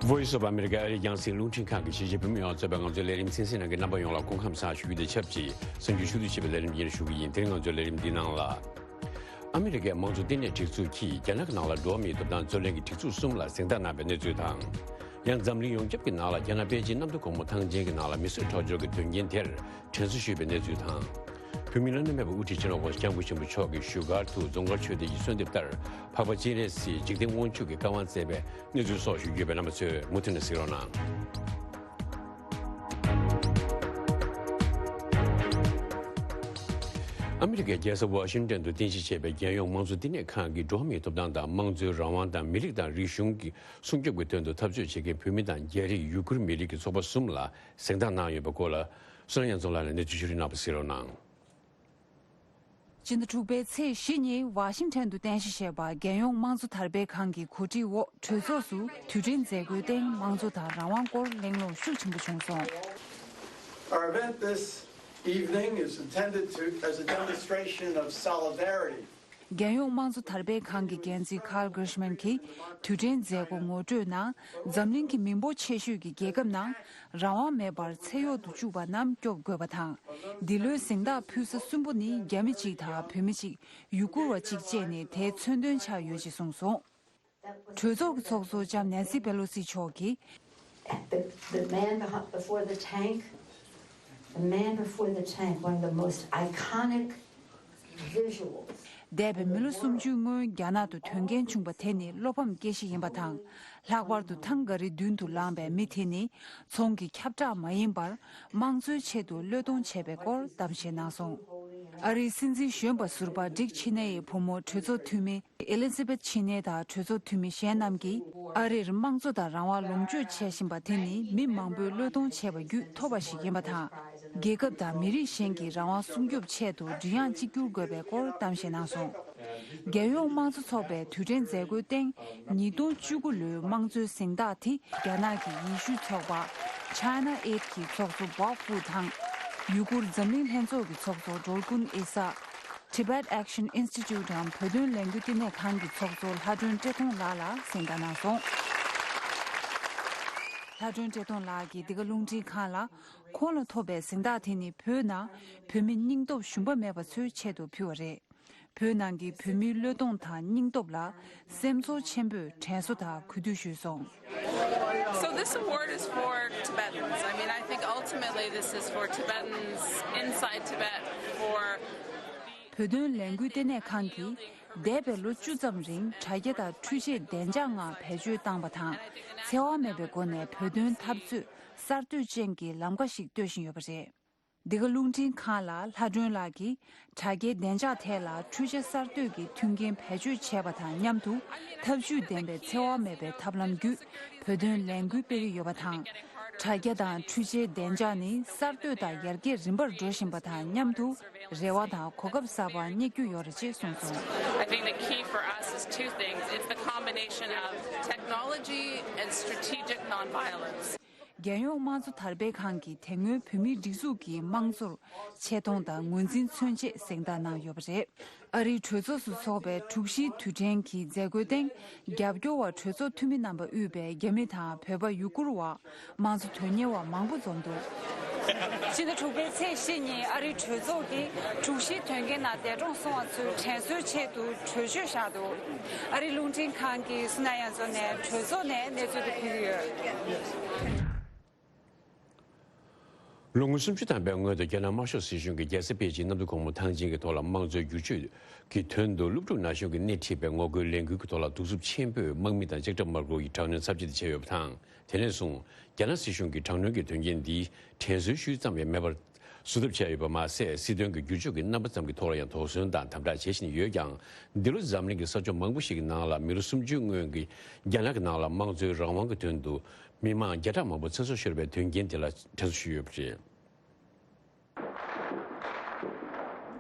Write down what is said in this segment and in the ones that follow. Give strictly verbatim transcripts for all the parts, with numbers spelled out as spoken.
Voice of America ཨ་རིའི་རྒྱང་སྲིང་རླུང་འཕྲིན་ཁང་གི་གཞིས་བྱེས་བོད་མི་ཡོངས་གཙོས་པའི་ང་ཚོའི་ལས་རིམ་གསན་གཟིགས་གནང་མཁན་རྣམ་པ་ཡོངས་ལ་སྐུ་ཁམས་བཟང་ཞུ་རྒྱུ་དང་ཆབས་ཅིག་གསར་འགྱུར་ཕྱོགས་བསྡུས་བྱས་པའི་ལས་རིམ་ཡིན་ཞུ་གི་ཡིན། དེ་རིང་ང་ཚོའི་ལས་རིམ་འདིའི་ནང་ལ། ཨ་མི་རི་ཀའི་དམངས་གཙོ་བསྟི་གནས་སྒྲིག་འཛུགས་ཀྱིས་རྒྱ་ནག་གི་ནང་ལ་འགྲོ་བ་མིའི་ཐོབ་ཐང་རྩོད་ལེན་གྱི་སྒྲིག་འཛུགས་གསུམ་ལ་གཟེངས་རྟགས་གནང་བའི་གནས་ཚུལ་དང་། ཡང་འཛམ་གླིང་ཡོངས་ཁྱབ་ཀྱི་ནང་ལ་རྒྱ་ནག་པེ་ཅིན་གནམ་བདེ་སྒོ་མོ་ཐང་ཆེན་གྱི་ནང་ལ་མི་གསོད་ཁྲག་སྦྱོར་གྱི་དོན་རྐྱེན་དེར་དྲན་གསོ་ཞུས་པའི་གནས་ཚུལ་དང་། བོད་མིའི་བླ་ན་མེད་པའི་དབུ་ཁྲིད་སྤྱི་ནོར་༸གོང་ས་༸སྐྱབས་མགོན་ཆེན་པོ་མཆོག་གིས་བཞུགས་སྒར་དུ་རྫོང་དཀར་ཆོས་སྡེ་ཡི་གསོལ་འདེབས་ལྟར་འཕགས་པ་སྤྱན་རས་གཟིགས་འཇིག་རྟེན་དབང་ཕྱུག་གི་བཀའ་དབང་སྩལ་བའི་གནས་ཚུལ་སོགས་ཞུ་རྒྱུ་ཡོད་པས་རྣམ་པ་ཚོས་མུ་མཐུད་ནས་གཟིགས་རོགས་གནང་། ཨ་མི་རི་ཀའི་རྒྱལ་ས་ཝ་ཤིང་ཏོན་དུ་རྟེན་གཞི་བྱས་པའི་རྒྱལ་ཡོངས་དམངས་གཙོ་བསྟི་གནས་ཁང་གིས་འགྲོ་བ་མིའི་ཐོབ་ཐང་དང་དམངས་གཙོའི་རང་དབང་དང་མི་རིགས་དང་རིག་གཞུང་གི་སྲུང་སྐྱོབ་ཀྱི་དོན་དུ་འཐབ་རྩོད་བྱེད་མཁན་བོད་མི་དང་རྒྱ་རིགས་ཡུ་གུར་མི་རིགས་ཀྱི་ཚོགས་པ་གསུམ་ལ་གཟེངས་རྟགས་གནང་ཡོད་པའི་སྐོར་ལ། བསོད་ནམས་ཡར་འཛོམས་ལགས་ནས་གནས་ཚུལ་ཕྱོགས་སྒྲིག་གནང་བ་གཟིགས་རོགས་གནང་། སྤྱི་ཟླ་དྲུག་པའི་ཚེས་བཞི་ཉིན་ཝ་ཤིང་ཊོན་དུ་རྟེན་གཞི་བྱས་པ་རྒྱལ་ཡོངས་དམངས་གཙོ་དར་སྤེལ་ཁང་གི་གོ་སྒྲིག་འོག་གྲོས་ཚོགས་སུ་དུས་དྲན་མཛད་སྒོའི་སྟེང་དམངས་གཙོ་དང་རང་དབང་སྐོར་གླེང་སློང་ཤུགས་ཆེན་པོ་བྱུང་སོང་། Our event this evening is intended to, as a demonstration of solidarity. རྒྱལ་ཡོངས་དམངས་གཙོ་དར་སྤེལ་ཁང་གི་འགན་འཛིན་Kyle Gershman གྱིས་དུས་དྲན་མཛད་སྒོ་ངོ་སྤྲོད་ནང་འཛམ་གླིང་གི་མི་འབོར་ཆེ་ཤོས་ཀྱི་རྒྱལ་ཁབ་ནང་རང་དབང་མེད་པར་ཚེ་གཡོག་ཏུ་བཅུག་པ་རྣམས་སྐྱོབ་དགོས་པ་དང་། འདི་ལོའི་གཟེངས་རྟགས་ཕུལ་ས་གསུམ་པོ་ནི་རྒྱ་མི་གཅིག་དང་བོད་མི་གཅིག་ཡུ་གུར་བ་གཅིག་བཅས་ནས་དེའི་མཚོན་དོན་ཆགས་ཡོད་ཅེས་གསུངས་སོང་། གྲོས་ཚོགས་ཀྱི་ཚོགས་གཙོ་ལྕམ་Nancy Pelosi མཆོག་གིས། The, the man behi- before the tank, the man before the tank, one of the most iconic visuals. འདས་པའི་མི་ལོ་སུམ་ཅུའི་སྔོན་རྒྱ་ནག་ཏུ་དོན་རྐྱེན་བྱུང་བ་དེ་ནི་བློ་ཕམ་སྐྱེ་གཞི་ཡིན་པ་དང་། ལྷག་པར་དུ་ཐང་ག་རི་མདུན་དུ་ལངས་པའི་མི་དེ་ནི་ཚོང་གི་ཁྱབ་བསྒྲགས་མ་ཡིན་པར་དམངས་གཙོའི་ཆེད་དུ་བློས་གཏོང་བྱས་པའི་སྐོར་གཏམ་བཤད་གནང་སོང་། ཨ་རིའི་སྲིད་འཛིན་གཞོན་པ་ཟུར་པ་Dick Cheney ཡི་བུ་མོ་གྲོས་ཚོགས་འཐུས་མི་Elizabeth Cheney དང་གྲོས་ཚོགས་འཐུས་མི་གཞན་རྣམས་ཀྱིས་ཨ་རིར་དམངས་གཙོ་དང་རང་དབང་ལོངས་སྤྱོད་བྱེད་བཞིན་པ་དེ་ནི་མི་མང་པོས་བློས་གཏོང་བྱས་པ་བརྒྱུད་ཐོབ་པ་ཞིག་ཡིན་པ་དང་། རྒྱལ་ཁབ་དང་མི་རིགས་གཞན་གྱི་རང་དབང་སྲུང་སྐྱོབ་ཆེད་དུ་མགྲིན་དབྱངས་གཅིག་གྱུར་དགོས་པའི་སྐོར་གཏམ་བཤད་གནང་སོང་། རྒྱལ་ཡོངས་དམངས་གཙོ་ཚོགས་པའི་དུས་དྲན་མཛད་སྒོའི་སྟེང་ཉིས་སྟོང་བཅུ་དགུ་ལོའི་དམངས་གཙོའི་གཟེངས་རྟགས་དེ་རྒྱ་ནག་གི་ཡེ་ཤུའི་ཚོགས་པ་China Aid གྱི་ཚོགས་གཙོ་Bob Fu དང་། ཡུ་གུར་འཛམ་གླིང་ལྷན་ཚོགས་ཀྱི་ཚོགས་གཙོ་སྒྲོལ་ཀུན་ཨེ་ས། Tibet Action Institute འམ་བོད་དོན་ལས་འགུལ་བསྟི་གནས་ཁང་གི་ཚོགས་གཙོ་ལྷ་སྒྲོན་བཀྲས་མཐོང་ལགས་ལ་གཟེངས་རྟགས་གནང་སོང་། ལྷ་སྒྲོན་བཀྲས་མཐོང་ལགས་ཀྱིས་འདི་ག་རླུང་འཕྲིན་ཁང་ལ། ཁོང་ལ་ཐོབ་པའི་གཟེངས་རྟགས་དེ་ནི་བོད་ནང་བོད་མི་སྙིང་སྟོབས་ཞུམ་པ་མེད་པ་ཚོའི་ཆེད་དུ་ཕུལ་བ་རེད། བོད་ནང་གི་བོད་མིའི་བློས་གཏོང་དང་སྙིང་སྟོབས་ལ་སེམས་ཚོར་ཆེན་པོས་དྲན་གསོ་དང་གུས་འདུད་ཞུས་སོང་། So this award is for Tibetans. I mean, I think ultimately this is for Tibetans inside Tibet, for བོད་དོན་ལས་འགུལ་ལྟེ་གནས་ཁང་གིས་འདས་པའི་ལོ་བཅུ་ཙམ་རིང་དྲ་རྒྱ་དང་འཕྲུལ་ཆས་བདེ་འཇགས་ངང་བེད་སྤྱོད་བཏང་བ་དང་། འཚེ་བ་མེད་པའི་སྒོ་ནས་བོད་དོན་འཐབ་རྩོད་གསར་གཏོད་ཅན་གྱི་ལམ་ཁ་ཞིག་གཏོད་བཞིན་ཡོད་པ་རེད། འདི་ག་རླུང་འཕྲིན་ཁང་ལ་ལྷ་སྒྲོན་ལགས་ཀྱིས་དྲ་རྒྱའི་བདེ་འཇགས་ཐད་ལ་འཕྲུལ་ཆས་གསར་གཏོད་ཀྱི་མཐུན་རྐྱེན་བེད་སྤྱོད་བྱས་པ་དང་མཉམ་དུ་ཐབས་ཇུས་ལྡན་པའི་འཚེ་བ་མེད་པའི་ཐབས་ལམ་བརྒྱུད་བོད་དོན་ལས་འགུལ་སྤེལ་གྱི་ཡོད་པ་དང་། དྲ་རྒྱ་དང་འཕྲུལ་ཆས་བདེ་འཇགས་ནི་གསར་གཏོད་དང་ཡར་རྒྱས་རིམ་པར་འགྲོ་བཞིན་པ་དང་མཉམ་དུ་རེ་བ་དང་གོ་སྐབས་གསར་པ་རྙེད་རྒྱུ་ཡོད་རེད་ཅེས་གསུངས་སོང་། I think the key for us is two things. It's the combination of technology and strategic nonviolence. རྒྱལ་ཡོངས་དམངས་གཙོ་དར་སྤེལ་ཁང་གིས་དེ་སྔོན་བོད་མིའི་སྒྲིག་འཛུགས་ཀྱི་དམངས་གཙོར་ཆེ་མཐོང་དང་ངོས་འཛིན་མཚོན་ཆེད་གཟེངས་རྟགས་གནང་ཡོད་པ་རེད། ཨ་རིའི་གྲོས་ཚོགས་སུ་འཚོགས་པའི་དྲུག་བཞིའི་དུས་དྲན་གྱི་མཛད་སྒོའི་སྟེང་རྒྱབ་སྐྱོར་བ་གྲོས་ཚོགས་འཐུས་མི་རྣམ་པ་དབུས་པའི་རྒྱ་མི་དང་བོད་པ་ཡུ་གུར་བ་དམངས་གཙོ་དོན་གཉེར་བ་མང་པོ་འཛོམས་འདུག་སྤྱི་ཟླ་དྲུག་པའི་ཚེས་བཞི་ཉིན་ཨ་རིའི་གྲོས་ཚོགས་ཀྱིས་དྲུག་བཞིའི་དོན་རྐྱེན་ནང་འདས་གྲོངས་སོང་བ་ཚོའི་དྲན་གསོའི་ཆེད་དུ་གྲོས་ཆོད་བཞག་འདུག་ཨ་རིའི་རླུང་འཕྲིན་ཁང་གི་བསོད་ནམས་གཡང་འཛོམས་ནས་གྲོས་ཚོགས་ནས་གནས་ཚུལ་དེ་ཕུལ་གྱི་ཡོད། ལོ་ངོ་སུམ་ཅུ་ཐམ་པའི་སྔོན་དུ་རྒྱ་ནག་དམར་ཤོག་སྲིད་གཞུང་གིས་རྒྱལ་ས་པེ་ཅིན་གནམ་གྲུ་གོང་མོ་ཐང་ཆེན་གྱི་ཐོག་ལ་དམངས་གཙོའི་བསྒྱུར་བཅོས་ཀྱི་དོན་དུ་སློབ་ཕྲུག་ན་གཞོན་གྱིས་སྣེ་ཁྲིད་པའི་ངོ་རྒོལ་ལས་འགུལ་གྱི་ཐོག་ལ་གདུག་རྩུབ་ཆེན་པོས་དམག་མི་དང་ལྕགས་ཁྲབ་དམར་པོ་ཡིས་དྲག་གནོན་ཚབས་ཆེ་དེ་བྱས་ཡོད་པ་དང་། དེ་ནས་བཟུང་རྒྱ་ནག་སྲིད་གཞུང་གིས་དྲག་གནོན་གྱི་དོན་རྐྱེན་འདིའི་དྲན་གསོའི་ཤུལ་ཙམ་ཡང་མེད་པར་བཟོ་ཐབས་བྱས་ཡོད་པ་མ་ཟད། སྲིད་དོན་གྱི་བསྒྱུར་བཅོས་ཀྱི་རྣམ་པ་ཙམ་གྱི་ཐོག་ལ་ཡང་དོགས་ཟོན་དང་དམ་དྲག་བྱེད་བཞིན་ཡོད་ཀྱང་། འདི་ལོ་འཛམ་གླིང་གི་ས་ཕྱོགས་མང་པོ་ཞིག་གི་ནང་ལ་མི་ལོ་སུམ་ཅུའི་སྔོན་གྱི་རྒྱ་ནག་གི་ནང་ལ་དམངས་གཙོའི་རང་དབང་གི་དོན་དུ་མི་མང་བརྒྱ་ཕྲག་མང་པོ་ཚེ་སྲོག་ཤོར་བའི་དོན་རྐྱེན་དེ་ལ་དྲན་གསོ་ཞུས་ཡོད་པ་རེད།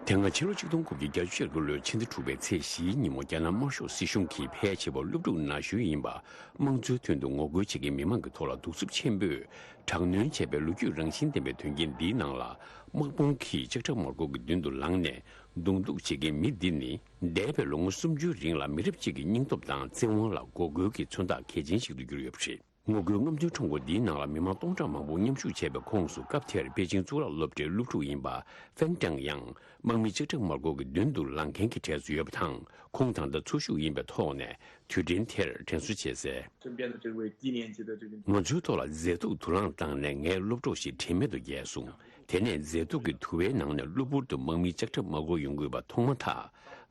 དེ་སྔ་ཕྱི་ལོ་ཆིག་སྟོང་དགུ་བརྒྱ་བརྒྱད་ཅུ་གྱ་དགུ་ལོའི་ཕྱི་ཟླ་དྲུག་པའི་ཚེས་བཞིའི་ཉིན་མོ་རྒྱ་ནག་དམར་ཤོག་སྲིད་གཞུང་གིས་ཕལ་ཆེ་བ་སློབ་ཕྲུག་ན་གཞོན་ཡིན་པ་དམངས་གཙོའི་དོན་དུ་ངོ་རྒོལ་བྱེད་མཁན་མི་མང་གི་ཐོག་ལ་གདུག་རྩུབ་ཆེན་པོས་དྲག་གནོན་བྱས་པའི་ལོ་རྒྱུས་རང་བཞིན་ལྡན་པའི་དོན་རྐྱེན་འདིའི་ནང་ལ་དམག་དཔུང་གིས་ལྕགས་ཁྲབ་དམར་པོ་གི་མདུན་དུ་ལངས་ནས་རྡུང་རྡེག་བྱེད་མཁན་མི་འདི་ནི་འདས་པའི་ལོ་ངོ་སུམ་ཅུའི་རིང་ལ་མི་རབས་གཅིག་གི་སྙིང་སྟོབས་དང་བཙན་དབང་ལ་འགོག་རྒོལ་གྱི་མཚོན་རྟགས་གལ་ཆེན་ཞིག་ཏུ་གྱུར་ཡོད་པ་རེད། ངོ་རྒོལ་རྔམ་སྟོན་ཁྲོམ་སྐོར་འདིའི་ནང་ལ་མི་མང་སྟོང་ཕྲག་མང་པོ་མཉམ་ཞུགས་བྱས་པའི་ཁོངས་སུ་སྐབས་དེར་པེ་ཅིང་གཙུག་ལག་སློབ་གྲྭའི་སློབ་ཕྲུག་ཡིན་པ་ཧྥེང་ཀྲང་ཡང་དམག་མི་ལྕགས་ཁྲབ་དམར་སྒོར་གྱི་མདུན་དུ་ལངས་མཁན་གྱི་གྲས་སུ་ཡོད་པ་དང་། ཁོང་ད་ལྟ་འཚོ་བཞུགས་ཡིན་པའི་ཐོག་ནས་དུས་དྲན་དེར་དྲན་གསོ་བྱས་གསལ། 身边的这位低年级的这个 ང་ཚོའི་ཐོག་ལ་མཛེས་སྡུག་དུག་རླངས་བཏང་ནས་ངའི་སློབ་གྲོགས་ཤིག་དྲན་མེད་དུ་བརྒྱལ་སོང་། དེ་ནས་མཛེས་སྡུག་གི་དུ་བའི་ནང་ནས་གློ་བུར་དུ་དམག་མིའི་ལྕགས་ཁྲབ་དམར་སྒོར་ཡོང་དགོས་པ་མཐོང་མ་ཐག་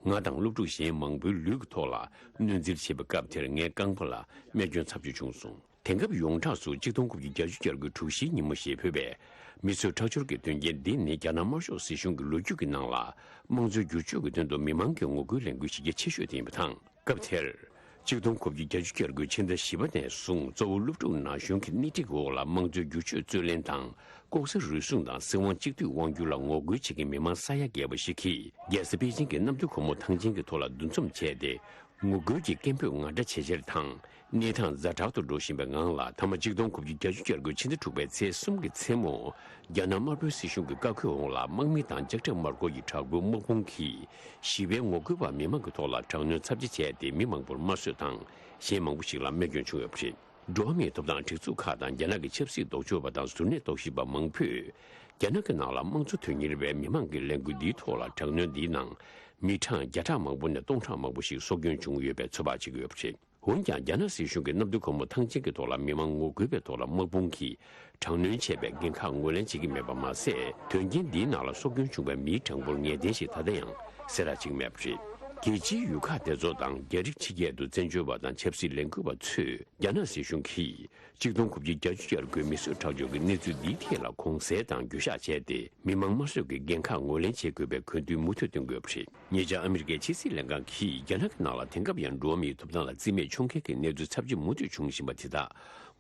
ང་དང་སློབ་ཕྲུག་གཞན་མང་པོའི་ལུས་ཀྱི་ཐོག་ལ་གནོན་འཛིན་བྱེད་པའི་སྐབས་དེར་ངའི་རྐང་པ་ལ་རྨས་སྐྱོན་ཚབས་ཆེ་བྱུང་སོང་། དེང་སྐབས་ཡོངས་གྲགས་སུ་གཅིག་སྟོང་དགུ་བརྒྱ་བརྒྱད་ཅུ་གྱ་དགུའི་དྲུག་བཞིའི་ཉིན་མོ་ཞེས་འབོད་པའི་མི་གསོད་ཁྲག་སྦྱོར་གྱི་དོན་རྐྱེན་འདི་ནི་རྒྱ་ནག་དམར་ཤོག་སྲིད་གཞུང་གི་ལོ་རྒྱུས་ཀྱི་ནང་ལ་དམངས་གཙོའི་བསྒྱུར་བཅོས་ཀྱི་དོན་དུ་མི་མང་གི་ངོ་རྒོལ་ལས་འགུལ་གཞི་རྒྱ་ཆེ་ཤོས་དེ་ཡིན་པ་དང་། སྐབས་དེར། གཅིག་སྟོང་དགུ་བརྒྱ་བརྒྱད་ཅུ་གྱ་དགུའི་ཕྱི་ཟླ་བཞི་པ་ནས་བཟུང་གཙོ་བོ་སློབ་ཕྲུག་ན་གཞོན་གྱི་སྣེ་ཁྲིད་འོག་ལ་དམངས་གཙོའི་བསྒྱུར་བཅོས་རྩོད་ལེན་དང་ལྐོག་ཟ་རུལ་སུངས་དང་སྲིད་དབང་གཅིག་སྡུད་དབང་སྒྱུར་ལ་ངོ་རྒོལ་བྱེད་མཁན་མི་མང་ས་ཡ་བརྒལ་བ་ཞིག་གིས་རྒྱལ་ས་པེ་ཅིང་གི་གནམ་བདེ་སྒོ་མོ་ཐང་ཆེན་གྱི་ཐོག་ལ་འདུ་འཛོམས་བྱས་ཏེ། ངོ་རྒོལ་གྱི་སྐད་འབོད་ངར་སྒྲ་ཇེ་ཆེར་དང་། གནས་སྟངས་ཛ་དྲག་ཏུ་འགྲོ་བཞིན་པའི་ངང་ལ་མཐའ་མ་གཅིག་སྟོང་དགུ་བརྒྱ་བརྒྱད་ཅུ་གྱ་དགུ་ཕྱི་ཟླ་དྲུག་པའི་ཚེས་གསུམ་གྱི་མཚན་མོ། རྒྱ་ནག་དམར་པོའི་སྲིད་གཞུང་གི་བཀའ་བཀོད་འོག་ལ་དམག་མི་དང་ལྕགས་ཁྲབ་དམར་སྒོར་གྱི་དྲག་པོའི་དམག་དཔུང་གིས་ཞི་བའི་ངོ་རྒོལ་བ་མི་མང་གི་ཐོག་ལ་དྲག་གནོན་ཚབས་ཆེ་བྱས་ཏེ་མི་མང་པོར་དམར་གསོད་དང་གཞན་མང་པོ་ཞིག་ལ་རྨས་སྐྱོན་བྱུང་ཡོད་པ་རེད། འགྲོ་བ་མིའི་ཐོབ་ཐང་སྒྲིག་འཛུགས་ཁག་དང་རྒྱ་ནག་གི་ཆབ་སྲིད་ལྡོག་ཕྱོགས་པ་དང་གཟུར་གནས་རྟོག་ཞིབ་པ་མང་པོས། རྒྱ་ནག་གི་ནང་ལ་དམངས་གཙོ་དོན་གཉེར་བའི་མི་མང་གི་ལས་འགུལ་འདིའི་ཐོག་ལ་དྲག་གནོན་འདིའི་ནང་མི་གྲངས་བརྒྱ་ཕྲག་མང་པོ་ནས་སྟོང་ཕྲག་མང་པོ་ཞིག་སྲོག་སྐྱོན་བྱུང་ཡོད་པའི་ཚོད་དཔག་བྱེད་ཀྱི་ཡོད་པ་རེད། འོན་ཀྱང་རྒྱ་ནག་སྲིད་གཞུང་གིས་གནམ་བདེ་སྒོ་མོ་ཐང་ཆེན་གྱི་ཐོག་ལ་མི་མང་ངོ་རྒོལ་བའི་ཐོག་ལ་དམག་དཔུང་གིས་དྲག་གནོན་བྱས་པའི་འགན་ཁག་ངོས་ལེན་བྱེད་ཀྱི་མེད་པ་མ་ཟད། དོན་རྐྱེན་འདིའི་ནང་ལ་སྲོག་སྐྱོན་བྱུང་བའི་མིའི་གྲངས་འབོར་ངེས་གཏན་ཞིག་ད་ལྟ་ཡང་གསལ་བསྒྲགས་བྱེད་ཀྱི་མེད་པ་རེད། རྒྱལ་སྤྱིའི་ཡུལ་ཁག་དེ་ཚོ་དང་རྒྱ་རིགས་ཕྱི་རྒྱལ་དུ་བཙན་བྱོལ་བ་དང་ཆབ་སྲིད་ལས་འགུལ་བ་ཚོས་རྒྱ་ནག་སྲིད་གཞུང་གིས་གཅིག་སྟོང་དགུ་བརྒྱ་བརྒྱད་ཅུ་གྱ་དགུའི་མི་གསོད་ཁྲག་སྦྱོར་གྱི་གནས་ཚུལ་འདིའི་ཐད་ལ་གོང་གསལ་དང་འགྱོད་བཤགས་བྱས་ཏེ་མི་མང་དམར་གསོད་ཀྱི་འགན་ཁག་ངོས་ལེན་བྱེད་དགོས་པའི་དགོས་འདུན་མུ་མཐུད་བཏོན་དགོས་པ་རེད། ཉེ་ཆར་ཨ་མི་རི་ཀའི་ཕྱི་སྲིད་ལྷན་ཁང་གིས་རྒྱ་ནག་གི་ནང་ལ་དེང་སྐབས་ཡང་འགྲོ་བ་མིའི་ཐོབ་ཐང་ལ་རྩིས་མེད་འཁྱོངས་མཁན་གྱི་གནས་ཚུལ་ཚབས་ཆེ་མུ་མཐུད་བྱུང་བཞིན་པ་དེ་དག་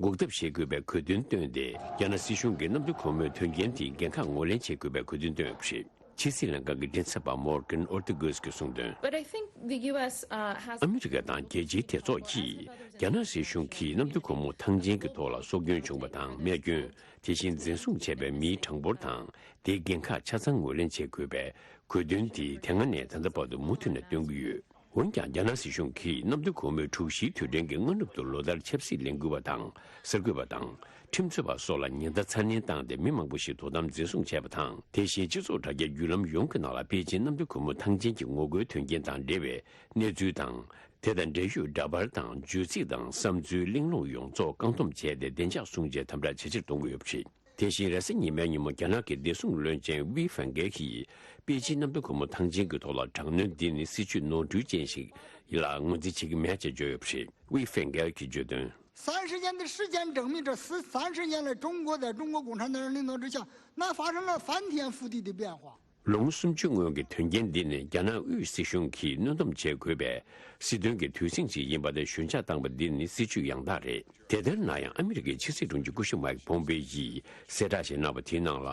འགོག་ཐབས་བྱེད་དགོས་པའི་དགོས་འདུན་བཏོན་ཏེ། རྒྱ་ནག་སྲིད་གཞུང་གིས་གནམ་བདེ་སྒོ་མོའི་དོན་རྐྱེན་དེའི་འགན་ཁག་ངོས་ལེན་བྱེད་དགོས་པའི་དགོས་འདུན་བཏོན་ཡོད་པ་རེད། ཕྱི་སྲིད་ལྷན་ཁང་གི་མགྲིན་ཚབ་པ་Morgan Ortagus གིས་གསུངས་དོན། But I think the U S, uh, has ཨ་མི་རི་ཀ་དང་རྒྱལ་སྤྱིའི་སྡེ་ཚོགས་ཀྱིས་རྒྱ་ནག་སྲིད་གཞུང་གིས་གནམ་བདེ་སྒོ་མོ་ཐང་ཆེན་གྱི་ཐོག་ལ་སྲོག་སྐྱོན་བྱུང་བ་དང་རྨས་སྐྱོན། དེ་བཞིན་འཛིན་བཟུང་བྱས་པའི་མིའི་གྲངས་འབོར་དང་དེའི་འགན་ཁག་ཆ་ཚང་ངོས་ལེན་བྱེད་དགོས་པའི་དགོས་འདུན་དེ་དེ་སྔ་ནས་ད་ལྟ་བར་དུ་མུ་མཐུད་ནས་བཏོན་གྱི་ཡོད། འོན་ཀྱང་རྒྱ་ནག་སྲིད་གཞུང་གིས་གནམ་བདེ་སྒོ་མོའི་དྲུག་བཞིའི་དུས་དྲན་གྱི་སྔ་ནུབ་ཏུ་ལོ་ལྟར་ཆབ་སྲིད་ལས་འགུལ་བ་དང་གསར་འགོད་པ་དང་ཁྲིམས་རྩོད་པ་སོགས་ལ་ཉེན་བརྡ་ཚ་ནན་བཏང་སྟེ་མི་མང་པོ་ཞིག་དོ་དམ་འཛིན་བཟུང་བྱས་པ་དང་། དེ་བཞིན་སྤྱི་ཚོགས་དྲ་རྒྱའི་བརྒྱུད་ལམ་ཡོངས་ཀྱི་ནང་ལ་པེ་ཅིན་གནམ་བདེ་སྒོ་མོ་ཐང་ཆེན་གྱི་ངོ་རྒོལ་དོན་རྐྱེན་དང་འབྲེལ་བའི་གནས་ཚུལ་དང་། དེ་དང་འབྲེལ་ཡོད་འདྲ་པར་དང་བརྗོད་ཚིག་དང་བསམ་ཚུལ་གླེང་སློང་ཡོངས་རྫོགས་བཀག་སྡོམ་བྱས་ཏེ་བདེ་འཇགས་སྲུང་བྱའི་དམ་དྲག་ཇེ་ཆེར་གཏོང་གི་ཡོད་པ་རེད། དེ་བཞིན་རེས་གཟའ་ཉི་མའི་ཉིན་མོ་རྒྱ་ནག་གི་བདེ་སྲུང་བློན་ཆེན་ཝི་ཧྥེང་གེ་གིས་པེ་ཅིན་གནམ་བདེ་སྒོ་མོ་ཐང་ཆེན་གྱི་ཐོག་ལ་དྲག་གནོན་འདི་ནི་སྲིད་བྱུས་ནོར་འཁྲུལ་ཅན་ཞིག་ལ་ངོས་འཛིན་བྱེད་ཀྱི་མེད་ཅེས་བརྗོད་ཡོད་པ་རེད། ཝི་ཧྥེང་གེ་གིས་བརྗོད་དོན། 三十年的时间证明，这十三十年来，中国在中国共产党的领导之下，那发生了翻天覆地的变化。 ལོ་ངོ་སུམ་ཅུ་སྔོན་གྱི་དོན་རྐྱེན་འདི་ནི་རྒྱ་ནག་དབུས་སྲིད་གཞུང་གིས་གནོན་སྡོམ་བྱེད་དགོས་པའི་སྲིད་དོན་གྱི་དུས་ཟིང་ཞིག་ཡིན་པ་དེ་ཞུན་ཆག་བཏང་བ་འདི་ནི་སྲིད་བྱུས་ཡང་དག་རེད། དེ་ལྟར་ན་ཡང་ཨ་མི་རི་ཀའི་ཕྱི་སྲིད་དྲུང་ཆེ་སྐུ་ཞབས་མའིག་པོམ་པེ་ཡིས་གསལ་བསྒྲགས་ཤིག་གནང་བ་དེའི་ནང་ལ།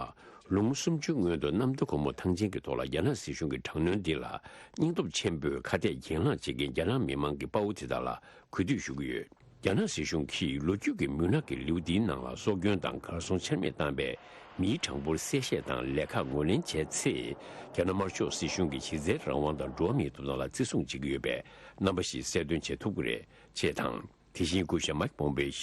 ལོ་ངོ་སུམ་ཅུ་སྔོན་དུ་གནམ་བདེ་སྒོ་མོ་ཐང་ཆེན་གྱི་ཐོག་ལ་རྒྱ་ནག་སྲིད་གཞུང་གི་དྲག་གནོན་འདི་ལ་སྙིང་སྟོབས་ཆེན་པོས་ཁ་གཏད་གྱེན་ལངས་བྱེད་མཁན་རྒྱ་ནག་མི་མང་གི་དཔའ་བོ་དེ་དག་ལ་གུས་འདུད་ཞུ་གི་ཡོད། རྒྱ་ནག་སྲིད་གཞུང་གིས་ལོ་རྒྱུས་ཀྱི་མུན་ནག་གི་ལེའུ་འདིའི་ནང་ལ་སྲོག་སྐྱོན་དང་གར་སོང་ཆ་མེད་བཏང་བའི་མིའི་གྲངས་འབོར་གསལ་བཤད་དང་ལས་ཁག་ངོས་ལེན་བྱས་ཚེ། རྒྱ་ནག་དམར་ཤོག་སྲིད་གཞུང་གིས་གཞི་རྩའི་རང་དབང་དང་འགྲོ་བ་མིའི་ཐོབ་ཐང་ལ་བརྩི་སྲུང་བྱེད་ཀྱི་ཡོད་པའི་རྣམ་པ་ཞིག་གསལ་སྟོན་བྱེད་ཐུབ་ཀྱི་རེད་ཅེས་དང་། དེ་བཞིན་སྐུ་ཞབས་མའིག་པོམ་པེ་ཡིས་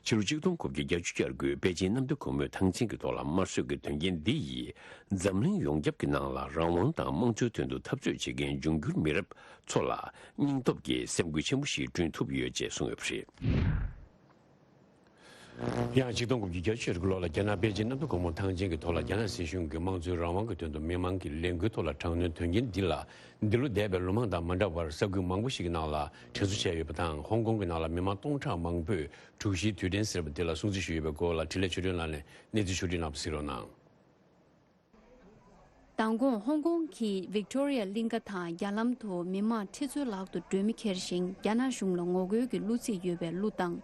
ཕྱི་ལོ་ཆིག་སྟོང་དགུ་བརྒྱ་བརྒྱད་ཅུ་གྱ་དགུའི་པེ་ཅིན་གནམ་བདེ་སྒོ་མོའི་ཐང་ཆེན་གྱི་ཐོག་ལ་དམར་གསོད་ཀྱི་དོན་རྐྱེན་འདི་ཡིས་འཛམ་གླིང་ཡོངས་ཁྱབ་ཀྱི་ནང་ལ་རང་དབང་དང་དམངས་གཙོའི་དོན་དུ་འཐབ་རྩོད་བྱེད་མཁན་འབྱུང་འགྱུར་མི་རབས་ཚོ་ལ་སྙིང་སྟོབས་ཀྱི་སེམས་འགུལ་ཆེན་པོ་ཞིག་བསྐྲུན་ཐུབ་ཡོད་ཅེས་གསུངས་ཡོད་པ་རེད། ཡང་ཆིག་སྟོང་དགུ་བརྒྱ་བརྒྱད་ཅུ་གྱ་དགུ་ལོ་ལ་རྒྱ་ནག་པེ་ཅིན་གནམ་བདེ་སྒོ་མོ་ཐང་ཆེན་གྱི་ཐོག་ལ་རྒྱ་ནག་སྲིད་གཞུང་གིས་དམངས་གཙོའི་རང་དབང་གི་དོན་དུ་མི་མང་གི་ལས་འགུལ་ཐོག་ལ་དྲག་གནོན་དོན་རྐྱེན་འདི་ལ། འདི་ལོ་འདས་པའི་ལོ་མང་དང་མ་འདྲ་བར་ས་ཁུལ་མང་པོ་ཞིག་གི་ནང་ལ་དྲན་གསོ་བྱས་ཡོད་པ་དང་། ཧོང་ཀོང་གི་ནང་ལ་མི་མང་སྟོང་ཕྲག་མང་པོས་དྲུག་བཞིའི་དུས་དྲན་ཟེར་བ་འདི་ལ་སྲུང་བརྩི་ཞུས་ཡོད་པའི་སྐོར་ལ་འཕྲིན་ལས་ཆོས་སྒྲོན་ལགས་ནས་གནས་ཚུལ་ཕྱོགས་སྒྲིག་གནང་བ་གཟིགས་རོགས་གནང་། མདང་དགོང་ཧོང་ཀོང་གི་ཝིག་ཏོ་རི་ཡ་གླིང་ཁ་དང་རྒྱ་ལམ་དུ་མི་མང་ཁྲི་ཚོའི་ལག་ཏུ་སྒྲོན་མེ་འཁྱེར་ཞིང་རྒྱ་ནག་གཞུང་ལ་ངོ་རྒོལ་གྱི་གླུ་ཚིག་ཡོད་པའི་གླུ་བཏང་།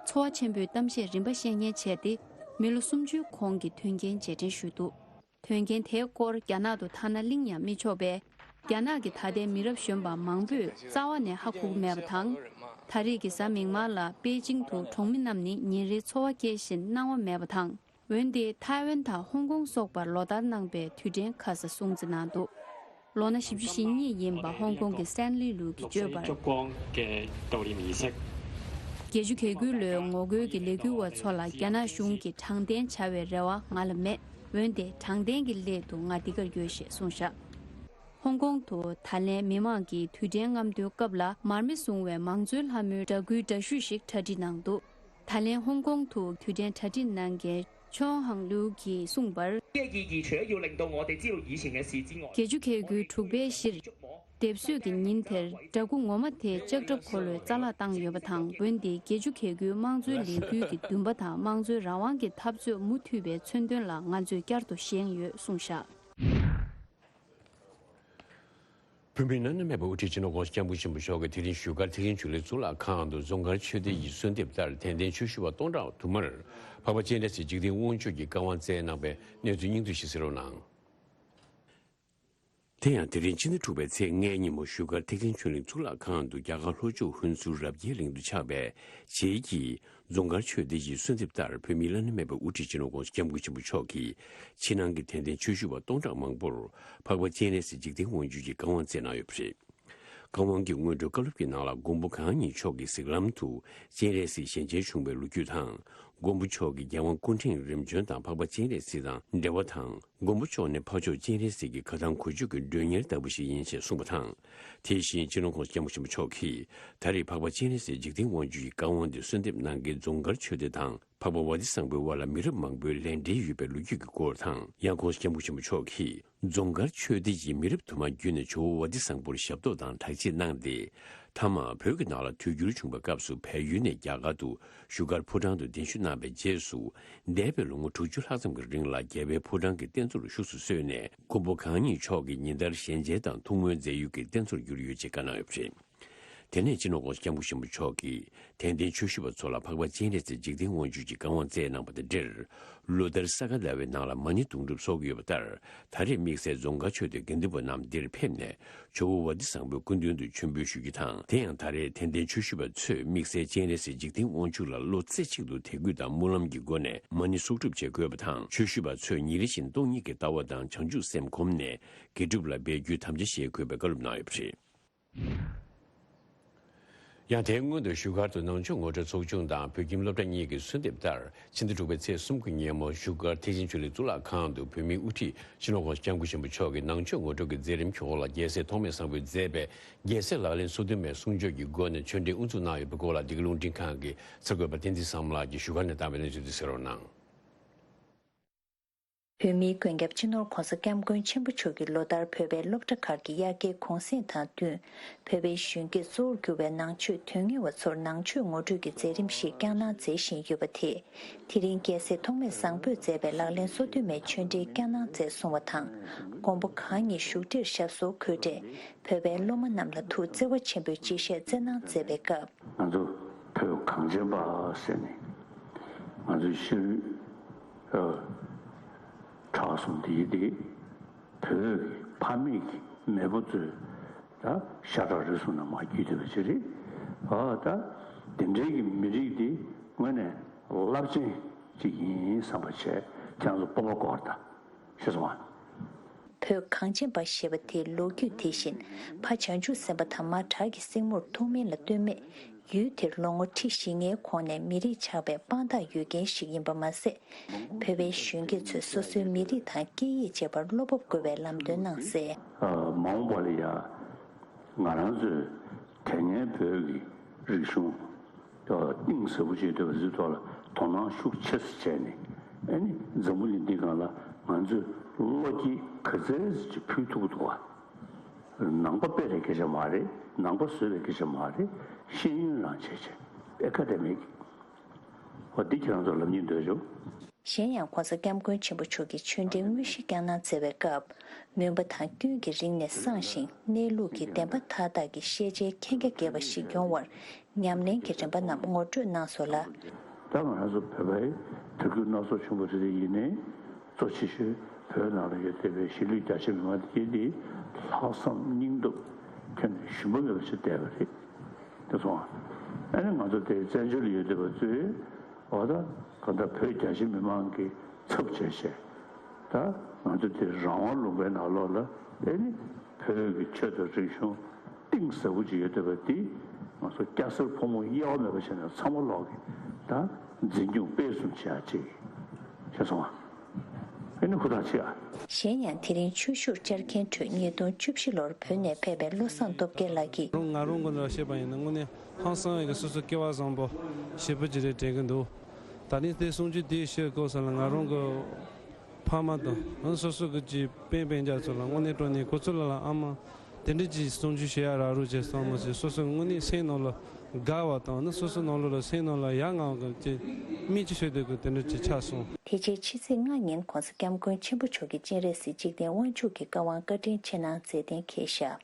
ཚོར་བ་ཆེན་པོས་གཏམ་བཤད་རིམ་པ་བཤད་ཉན་བྱས་ཏེ་མི་ལོ་སུམ་ཅུའི་གོང་གི་དོན་རྐྱེན་རྗེས་དྲན་ཞུས་འདུག་དོན་རྐྱེན་དེའི་སྐོར་རྒྱ་ནག་ཏུ་ཐ་ན་གླེང་ཡང་མི་ཆོག་པས། རྒྱ་ནག་གི་ད་ལྟའི་མི་རབས་གཞོན་པ་མང་པོས་རྩ་བ་ནས་ཧ་གོ་གི་མེད་པ་དང་། ད་རེས་ཀྱི་གཟའ་མིག་དམར་ལ་པེ་ཅིང་དུ་གྲོང་མི་རྣམས་ནི་ཉིན་རེའི་འཚོ་བ་སྐྱེལ་བཞིན་སྣང་བ་མེད་པ་དང་། འོན་ཏེ་ཐའེ་ཝན་དང་ཧོང་ཀོང་སོགས་པར་ལོ་ལྟར་གནང་པའི་དུས་དྲན་ཁ་ས་སྲུང་བརྩི་གནང་འདུག་ལོ་ན་བཞི་བཅུ་ཞེ་གཉིས་ཡིན་པ་ཧོང་ཀོང་གི་སྟན་ལི་ལུའུ་གིས་བརྗོད་པར། བརྒྱད་ཅུ་གྱ་དགུ་ལོའི་ངོ་རྒོལ་གྱི་ལས་འགུལ་བ་ཚོ་ལ་རྒྱ་ནག་གཞུང་གིས་དྲང་བདེན་བྱ་བའི་རེ་བ་ང་ལ་མེད། འོན་ཏེ་དྲང་བདེན་གྱི་སླད་དུ་ང་འདི་གར་ཡོད་ཞེས་གསུངས་བཞག་ཧོང་ཀོང་དུ་ད་ལན་མི་མང་གིས་དུས་དྲན་རྔམ་སྟོན་སྐབས་ལ་མར་མེ་བཟུང་བའི་མང་གཙོའི་ལྷ་མོའི་འདྲ་སྐུའི་འདྲ་བཤུས་ཤིག་གྲ་སྒྲིག་གནང་འདུག་ད་ལན་ཧོང་ཀོང་དུ་དུས་དྲན་གྲ་སྒྲིག་གནང་མཁན་ཆོན་ཧང་ལིའུ་གིས་གསུངས་པར། 这个意义除了要令到我哋知道以前嘅事之外， བརྒྱད་ཅུ་གྱ་དགུའི་དྲུག་པའི་ཕྱིར། སྡེབ་གསོད་ཀྱི་ཉིན་དེར་འདྲ་སྐུ་ངོ་མ་དེ་ལྕགས་ཁྲབ་འཁོར་ལོའི་རྩ་ལག་བཏང་ཡོད་པ་དང་། འོན་ཏེ་བརྒྱད་ཅུ་གྱ་དགུའི་དམངས་གཙོའི་ལས་འགུལ་གྱི་འདུན་པ་དང་དམངས་གཙོའི་རང་དབང་གི་འཐབ་རྩོད་མུ་མཐུད་པའི་མཚོན་དོན་ལ་ང་ཚོས་བསྐྱར་དུ་ཞེན་ཡོད་གསུངས་བཞག་བོད་མིའི་སྣ་ནས་སྨད་པའི་དབུ་ཁྲིད་སྤྱི་ནོར་༸གོང་ས་༸སྐྱབས་མགོན་ཆེན་པོ་མཆོག་གིས་དེ་རིང་བཞུགས་སྒར་ཐེག་ཆེན་ཆོས་གླིང་གཙུག་ལག་ཁང་དུ་རྫོང་དཀར་ཆོས་སྡེ་ཡི་གསོལ་འདེབས་ལྟར་དད་ལྡན་ཆོས་ཞུ་བ་སྟོང་ཕྲག་དུ་མར་འཕགས་པ་སྤྱན་རས་གཟིགས་འཇིག་རྟེན་དབང་ཕྱུག་གི་བཀའ་དབང་སྩལ་གནང་བའི་གནས་ཚུལ་སྙིང་བསྡུས་ཤིག་གསན་རོགས་གནང་། དེ་ཡང་དེ་རིང་ཕྱི་ཟླ་དྲུག་པའི་ཚེས་ལྔའི་ཉིན་མོ་བཞུགས་སྒར་ཐེག་ཆེན་ཆོས་གླིང་གཙུག་ལག་ཁང་དུ་རྒྱ་གར་ལྷོ་ཕྱོགས་ཧུན་སུར་རབ་རྒྱས་གླིང་དུ་ཆགས་པའི་རྗེས་ཀྱི་རྫོང་དཀར་ཆོས་སྡེ་ཡི་གསོལ་འདེབས་ལྟར་བོད་མིའི་བླ་ན་མེད་པའི་དབུ་ཁྲིད་སྤྱི་ནོར་༸གོང་ས་༸སྐྱབས་མགོན་ཆེན་པོ་མཆོག་གིས་ཕྱི་ནང་གི་དད་ལྡན་ཆོས་ཞུ་བ་སྟོང་ཕྲག་མང་པོར་འཕགས་པ་སྤྱན་རས་གཟིགས་འཇིག་རྟེན་དབང་ཕྱུག་གི་བཀའ་དབང་སྩལ་གནང་ཡོད་པ་རེད། བཀའ་དབང་གི་སྔོན་འགྲོའི་བཀའ་སློབ་ཀྱི་ནང་ལ་མགོན་པོ་གང་ཉིད་མཆོག་གི་གཟིགས་ལམ་དུ་སྤྱན་རས་གཟིགས་ཞལ་མཇལ་བྱུང་བའི་ལོ་རྒྱུས་དང་། མགོན་པོ་མཆོག་གི་རྒྱལ་དབང་སྐུ་ཕྲེང་རིམ་བྱོན་དང་འཕགས་པ་སྤྱན་རས་གཟིགས་དང་འབྲེལ་བ་དང་། མགོན་པོ་མཆོག་ནས་འཕགས་མཆོག་སྤྱན་རས་གཟིགས་ཀྱི་བཀའ་ཐང་གོ་ཆོད་ཀྱི་མགྲོན་གཉེར་ལྟ་བུ་ཞིག་ཡིན་ཞེས་གསུངས་པ་དང་། དེ་བཞིན་སྤྱི་ནོར་༸གོང་ས་༸སྐྱབས་མགོན་ཆེན་པོ་མཆོག་གིས་ད་རེས་འཕགས་པ་སྤྱན་རས་གཟིགས་འཇིག་རྟེན་དབང་ཕྱུག་གི་བཀའ་དབང་དེ་གསོལ་འདེབས་གནང་མཁན་རྫོང་དཀར་ཆོས་སྡེ་དང་། འཕགས་པ་ཝ་ཏི་བཟང་པོའི་དབར་ལ་མི་རབས་མང་པོའི་ལས་འབྲེལ་ཡོད་པའི་ལོ་རྒྱུས་ཀྱི་སྐོར་དང་། ཡང་༸གོང་ས་༸སྐྱབས་མགོན་ཆེན་པོ་མཆོག་གིས་རྫོང་དཀར་ཆོས་སྡེ་ཡི་མི་རབས་དུ་མ་བརྒྱུད་ནས་ཇོ་བོ་ཝ་ཏི་བཟང་པོར་ཞབས་ཏོག་དང་གྲགས་བྱེད་གནང་སྟེ། མཐའ་མ་བོད་ཀྱི་ནང་ལ་དུས་འགྱུར་བྱུང་བའི་སྐབས་སུ་བལ་ཡུལ་ནས་རྒྱ་གར་དུ་བཞུགས་སྒར་ཕོ་བྲང་དུ་གདན་ཞུ་གནང་བའི་རྗེས་སུ། འདས་པའི་ལོ་ངོ་དྲུག་ཅུ་ལྷག་ཙམ་གྱི་རིང་ལ་རྒྱལ་བའི་ཕོ་བྲང་གི་རྟེན་གཙོར་བཞུགས་སུ་གསོལ་ནས། མགོན་པོ་གང་ཉིད་མཆོག་གིས་ཉིན་ལྟར་ཞལ་མཇལ་དང་ཐུགས་སྨོན་མཛད་ཡུལ་གྱི་རྟེན་གཙོར་གྱུར་ཡོད་ཅེས་བཀའ་གནང་ཡོད་པ་རེད། དེ་ནས་སྤྱི་ནོར་༸གོང་ས་༸སྐྱབས་མགོན་ཆེན་པོ་མཆོག་གིས་དད་ལྡན་ཆོས་ཞུ་བ་ཚོ་ལ་འཕགས་པ་སྤྱན་རས་གཟིགས་འཇིག་རྟེན་དབང་ཕྱུག་གི་བཀའ་དབང་སྩལ་གནང་བ་དང་འབྲེལ། ལོ་ལྟར་ས་ག་ཟླ་བའི་ནང་ལ་མ་ཎི་དུང་སྒྲུབ་འཚོགས་ཀྱི་ཡོད་པ་ལྟར། ད་རེས་དམིགས་བསལ་རྫོང་དཀར་ཆོས་སྡེའི་དགེ་འདུན་པ་རྣམས་འདིར་ཕེབས་ནས་ཇོ་བོ་ཝ་ཏི་བཟང་པོའི་སྐུ་མདུན་དུ་མཆོད་འབུལ་ཞུ་རྒྱུ་དང་། དེ་ཡང་ད་རེས་དད་ལྡན་ཆོས་ཞུ་བ་ཚོས་དམིགས་བསལ་སྤྱན་རས་གཟིགས་འཇིག་རྟེན་དབང་ཕྱུག་ལ་བློ་རྩེ་གཅིག་ཏུ་དད་གུས་དང་སྨོན་ལམ་གྱི་སྒོ་ནས་མ་ཎི་གསོག་སྒྲུབ་བྱེད་དགོས་པ་དང་། ཆོས་ཞུ་བ་ཚོས་ཉིན་རེ་བཞིན་སྟོང་ཉིད་ཀྱི་ལྟ་བ་དང་བྱང་ཆུབ་སེམས་བསྒོམས་ནས་དགེ་སྒྲུབ་ལ་འབད་རྒྱུའི་དམ་བཅའ་བཞེས་དགོས་པའི་བཀའ་སློབ་གནང་ཡོད་པ་རེད། ཡང་དེའི་སྔོན་དུ་བཞུགས་སྒར་དུ་ནང་ཆོས་ངོ་སྤྲོད་ཚོགས་ཆུང་དང་བོད་ཁྱིམ་སློབ་གྲྭ་གཉིས་ཀྱི་གསོལ་འདེབས་ལྟར། ཕྱི་ཟླ་དྲུག་པའི་ཚེས་གསུམ་གྱི་ཉིན་མོ་བཞུགས་སྒར་ཐེག་ཆེན་ཆོས་གླིང་གཙུག་ལག་ཁང་དུ་བོད་མིའི་དབུ་ཁྲིད་སྤྱི་ནོར་༸གོང་ས་༸སྐྱབས་མགོན་ཆེན་པོ་མཆོག་གིས་ནང་ཆོས་ངོ་སྤྲོད་ཀྱི་མཛད་རིམ་གྱི་འོག་ལ་རྒྱལ་སྲས་ཐོགས་མེད་བཟང་པོས་མཛད་པའི་རྒྱལ་སྲས་ལག་ལེན་སོ་བདུན་མའི་གསུང་ཆོས་ཀྱི་སྒོ་ནས་ཆོས་འབྲེལ་དབུ་འཛུགས་གནང་ཡོད་པའི་སྐོར་ལ། འདི་ག་རླུང་འཕྲིན་ཁང་གི་གསར་འགོད་པ་བསྟན་འཛིན་བསམ་ལགས་ཀྱིས་བཞུགས་སྒར་ནས་བཏང་བའི་གནས་ཚུལ་དེ་གསན་རོགས་གནང་། བོད་མིའི་མགོན་སྐྱབས་སྤྱི་ནོར་༸གོང་ས་༸སྐྱབས་མགོན་ཆེན་པོ་མཆོག་གིས་ལོ་ལྟར་བོད་པའི་སློབ་གྲྭ་ཁག་གི་དབྱར་ཁའི་གུང་སེང་དང་བསྟུན། བོད་པའི་གཞོན་སྐྱེས་གཙོ་བོར་གྱུར་པའི་ནང་ཆོས་དོན་གཉེར་བ་ཚོར་ནང་ཆོས་ངོ་སྤྲོད་ཀྱི་མཛད་རིམ་ཞིག་བསྐྱངས་གནང་མཛད་བཞིན་ཡོད་པ་དེས། དེ་རིང་རྒྱལ་སྲས་ཐོགས་མེད་བཟང་པོས་མཛད་པའི་ལག་ལེན་སོ་བདུན་མའི་ཆོས་འབྲེལ་བསྐྱངས་གནང་མཛད་སོང་བ་དང་། མགོན་པོ་གང་ཉིད་བཞུགས་ཁྲིར་ཞབས་སོར་འཁོད་འཕྲལ། བོད་པའི་སློབ་མ་རྣམས་ལ་ཐུགས་བརྩེ་བ་ཆེན་པོས་སྤྱི་བཤད་སྩལ་གནང་མཛད་པའི་སྐབས། ང་ཚོ་བོད་གངས་ཅན་པ་ཟེར་ནས་ང་ཚོའི་ཤེས་རིག་ཨ་གྲྭ་གསུམ་དེ་ཡི་དེ་བོད་ཀྱི་ཕ་མེས་ཀྱི་མེས་པོ་ཚོས་ད་ཤ་ཁྲག་རིགས་གསུམ་ནས་མར་བརྒྱུད་བསྡད་པ་ཅིག་རེད། ཨ་ད་དེ་འདྲའི་གི་མི་རིགས་དེ་དངོས་གནས་རླབས་ཆེན་ཅིག་ཡིན་བསམ་པ་བྱས། ཁྱེད་རང་ཚོ་སྤོབས་པ་སྐོར་དང་། ཤེས་སོང་ང་། བོད་གངས་ཅན་པ་ཞེས་པ་དེའི་ལོ་རྒྱུས་དེ་བཞིན་ཕ་བྱང་ཆུབ་སེམས་དཔའ་དར་མ་བྲག་གི་སྲིང་མོར་ཐུགས་སྨོན་ལ་ལྟོས་མེད་ཡུལ་དེར་ལོ་ངོ་ཁྲི་བཞི་ལྔའི་གོང་ནས་མི་རིགས་ཆགས་པའི་དཔང་རྟགས་ཡོད་མཁན་ཞིག་ཡིན་པ་མ་ཟད། བོད་པའི་གཞོན་སྐྱེས་ཚོས་སོ་སོའི་མི་རིགས་དང་སྐད་ཡིག་བཅས་པར་བློ་སྤོབས་དགོས་པའི་ལམ་སྟོན་གནང་གསལ། མ་འོངས་པ་ལ་ཡང་ང་རང་ཚོས་དེ་སྔའི་བོད་ཀྱི་རིག་གཞུང་གཏིང་ཟབ་པོ་ཅིག་ཐོག་ལ་དོ་སྣང་ཤུགས་ཆེ་ཙམ་བྱས་ནས། ཨ་ནི་འཛམ་བུ་གླིང་འདི་སྒང་ལ་ང་ཚོས་བློ་སྐྱེད་ག་ཚད་ཅིག་ཕུལ་ཐུབ་ཀྱི་འདུག་ག། ནང་པ་སྤེལ་བའི་སྐད་ཆ་མ་རེད། ནང་པ་བཟོས་པའི་སྐད་ཆ་མ་རེད། ཤེས་ཡོན་རང་བྱས་བྱས་ཨེ་ཀ་ཌེ་མིག་འོ་འདི་ཁྱེད་རང་ཚོ་ལབ་སྙིང་འདོད་བྱུང་། གཞན་ཡང་༸གོང་ས་༸སྐྱབས་མགོན་ཆེན་པོ་མཆོག་གིས་ཆོས་འབྲེལ་དངོས་གཞི་བསྐྱངས་གནང་མཛད་པའི་སྐབས། མུན་པ་དང་སྐྱོན་གྱི་རིང་ནས་སངས་ཤིང་གནས་ལུགས་ཀྱི་བདེན་པ་མཐའ་དག་གི་ཤེས་བྱའི་མཁྱེན་རྒྱ་རྒྱས་པ་ཞིག་ཡོང་བར་ཉམས་ལེན་གྱི་རིམ་པ་རྣམས་ངོ་སྤྲོད་གནང་སོང་ལ། ད་ང་རང་ཚོ་བོད་པའི་དད་གུས་སྣ་ཚོགས་ཆེན་པོ་དེ་འདྲ་ཡིན་ནའི། གཙོ་ཆེ་ཤོས་བོད་ནང་ལ་ཡོད་བསྡད་པའི་གཞིས་ལུས་རྒྱ་ཆེ་མི་མང་དེ་གས་དེ་ལྷག་བསམ་སྙིང་སྟོབས་ཁྱོན་ནས་ཞུམ་པ་མེད་པ་ཞིག་བསྡད་པ་རེད། དེ་སོང་ཨ་ནི་ང་ཚོ་དེ་བཙན་བྱོལ་ལ་ཡོད་བསྡད་པ་ཚོས་འོ་ད་ག་ད་བོད་རྒྱ་ཆེ་མི་མང་གི་ཚབ་བྱས་བྱས་ད་ང་ཚོ་དེ་རང་དབང་ལུང་པའི་ནང་ལོགས་ལ་ཨ་ནི་ བོད་ཀྱི་ཆོས་དང་རིག་གཞུང་གཏིང་ཟབ་པོ་ཅིག་ཡོད་བསྡད་པ་འདི་ང་ཚོ་སྐྱ་སེར་ཕོ་མོ་དབྱེ་བ་མེད་པ་བྱས་ནས་ཚང་མ་ལོག་གིས་ད་འཛིན་སྐྱོང་སྤེལ་གསུམ་བྱེད་ཡ་ཅིག་བྱས་སོང་ང་། ཨེ་ནི་ཧུར་ཐག་བྱེད་ཨ། གཞན་ཡང་དེ་རིང་ཆོས་ཞུགས་བཅར་མཁན་ཁྲོད་ཉིས་སྟོང་བཅུ་བཞི་ལོར་བོད་ནས་ཕེབས་པའི་བློ་བཟང་སྟོབས་རྒྱལ་ལགས་ཀྱིས། ང་རང་ང་རང་ངོས་ནས་བཤད་པ་ཡིན་ན་དངོས་གནས་ཧང་སང་ཡི་གི་སོ་སོ་སྐལ་བ་བཟང་པོ་ཞེ་པོ་ཅིག་རེད་དྲན་གྱི་འདུག་ད་ནི་དེ་གསུང་རྒྱུ་དེའི་ཤོད་སྐབས་སུ་ལ་ང་རང་གི་ཕ་མ་དང་སོ་སོ་གི་ཅིག་སྤུན་སྤུན་ཀྱག་ཚོ་ལ་དངོས་གནས་དྲང་གནས་ཁོ་ཚོ་ལ་ལ་ཨ་མ་དེ་འདྲ་ཅིག་གསུང་རྒྱུ་བཤད་ཡ་རག་རུ་བྱས་སོང་མ་ཟད་སོ་སོ་དངོས་གནས་སེམས་ནང་ལ་དགའ་བ་དང་ནི་སོ་སོ་ནང་ལོགས་ལ་སེམས་ནང་ལ་ཡ་ང་གི་ཅིག་མིག་ཅིག་ཤོད་དུས་ཀྱི་དེ་འདྲ་ཅིག་ཆགས་སོང་། དེ་རྗེས་ཕྱི་ཚེས་ལྔ་ཉིན་༧གོང་ས་༧སྐྱབས་མགོན་ཆེན་པོ་མཆོག་གིས་སྤྱན་རས་གཟིགས་འཇིག་རྟེན་དབང་ཕྱུག་གི་བཀའ་དབང་བཀའ་དྲིན་ཆེ་གནང་མཛད་གཏན་འཁེལ་བཞག་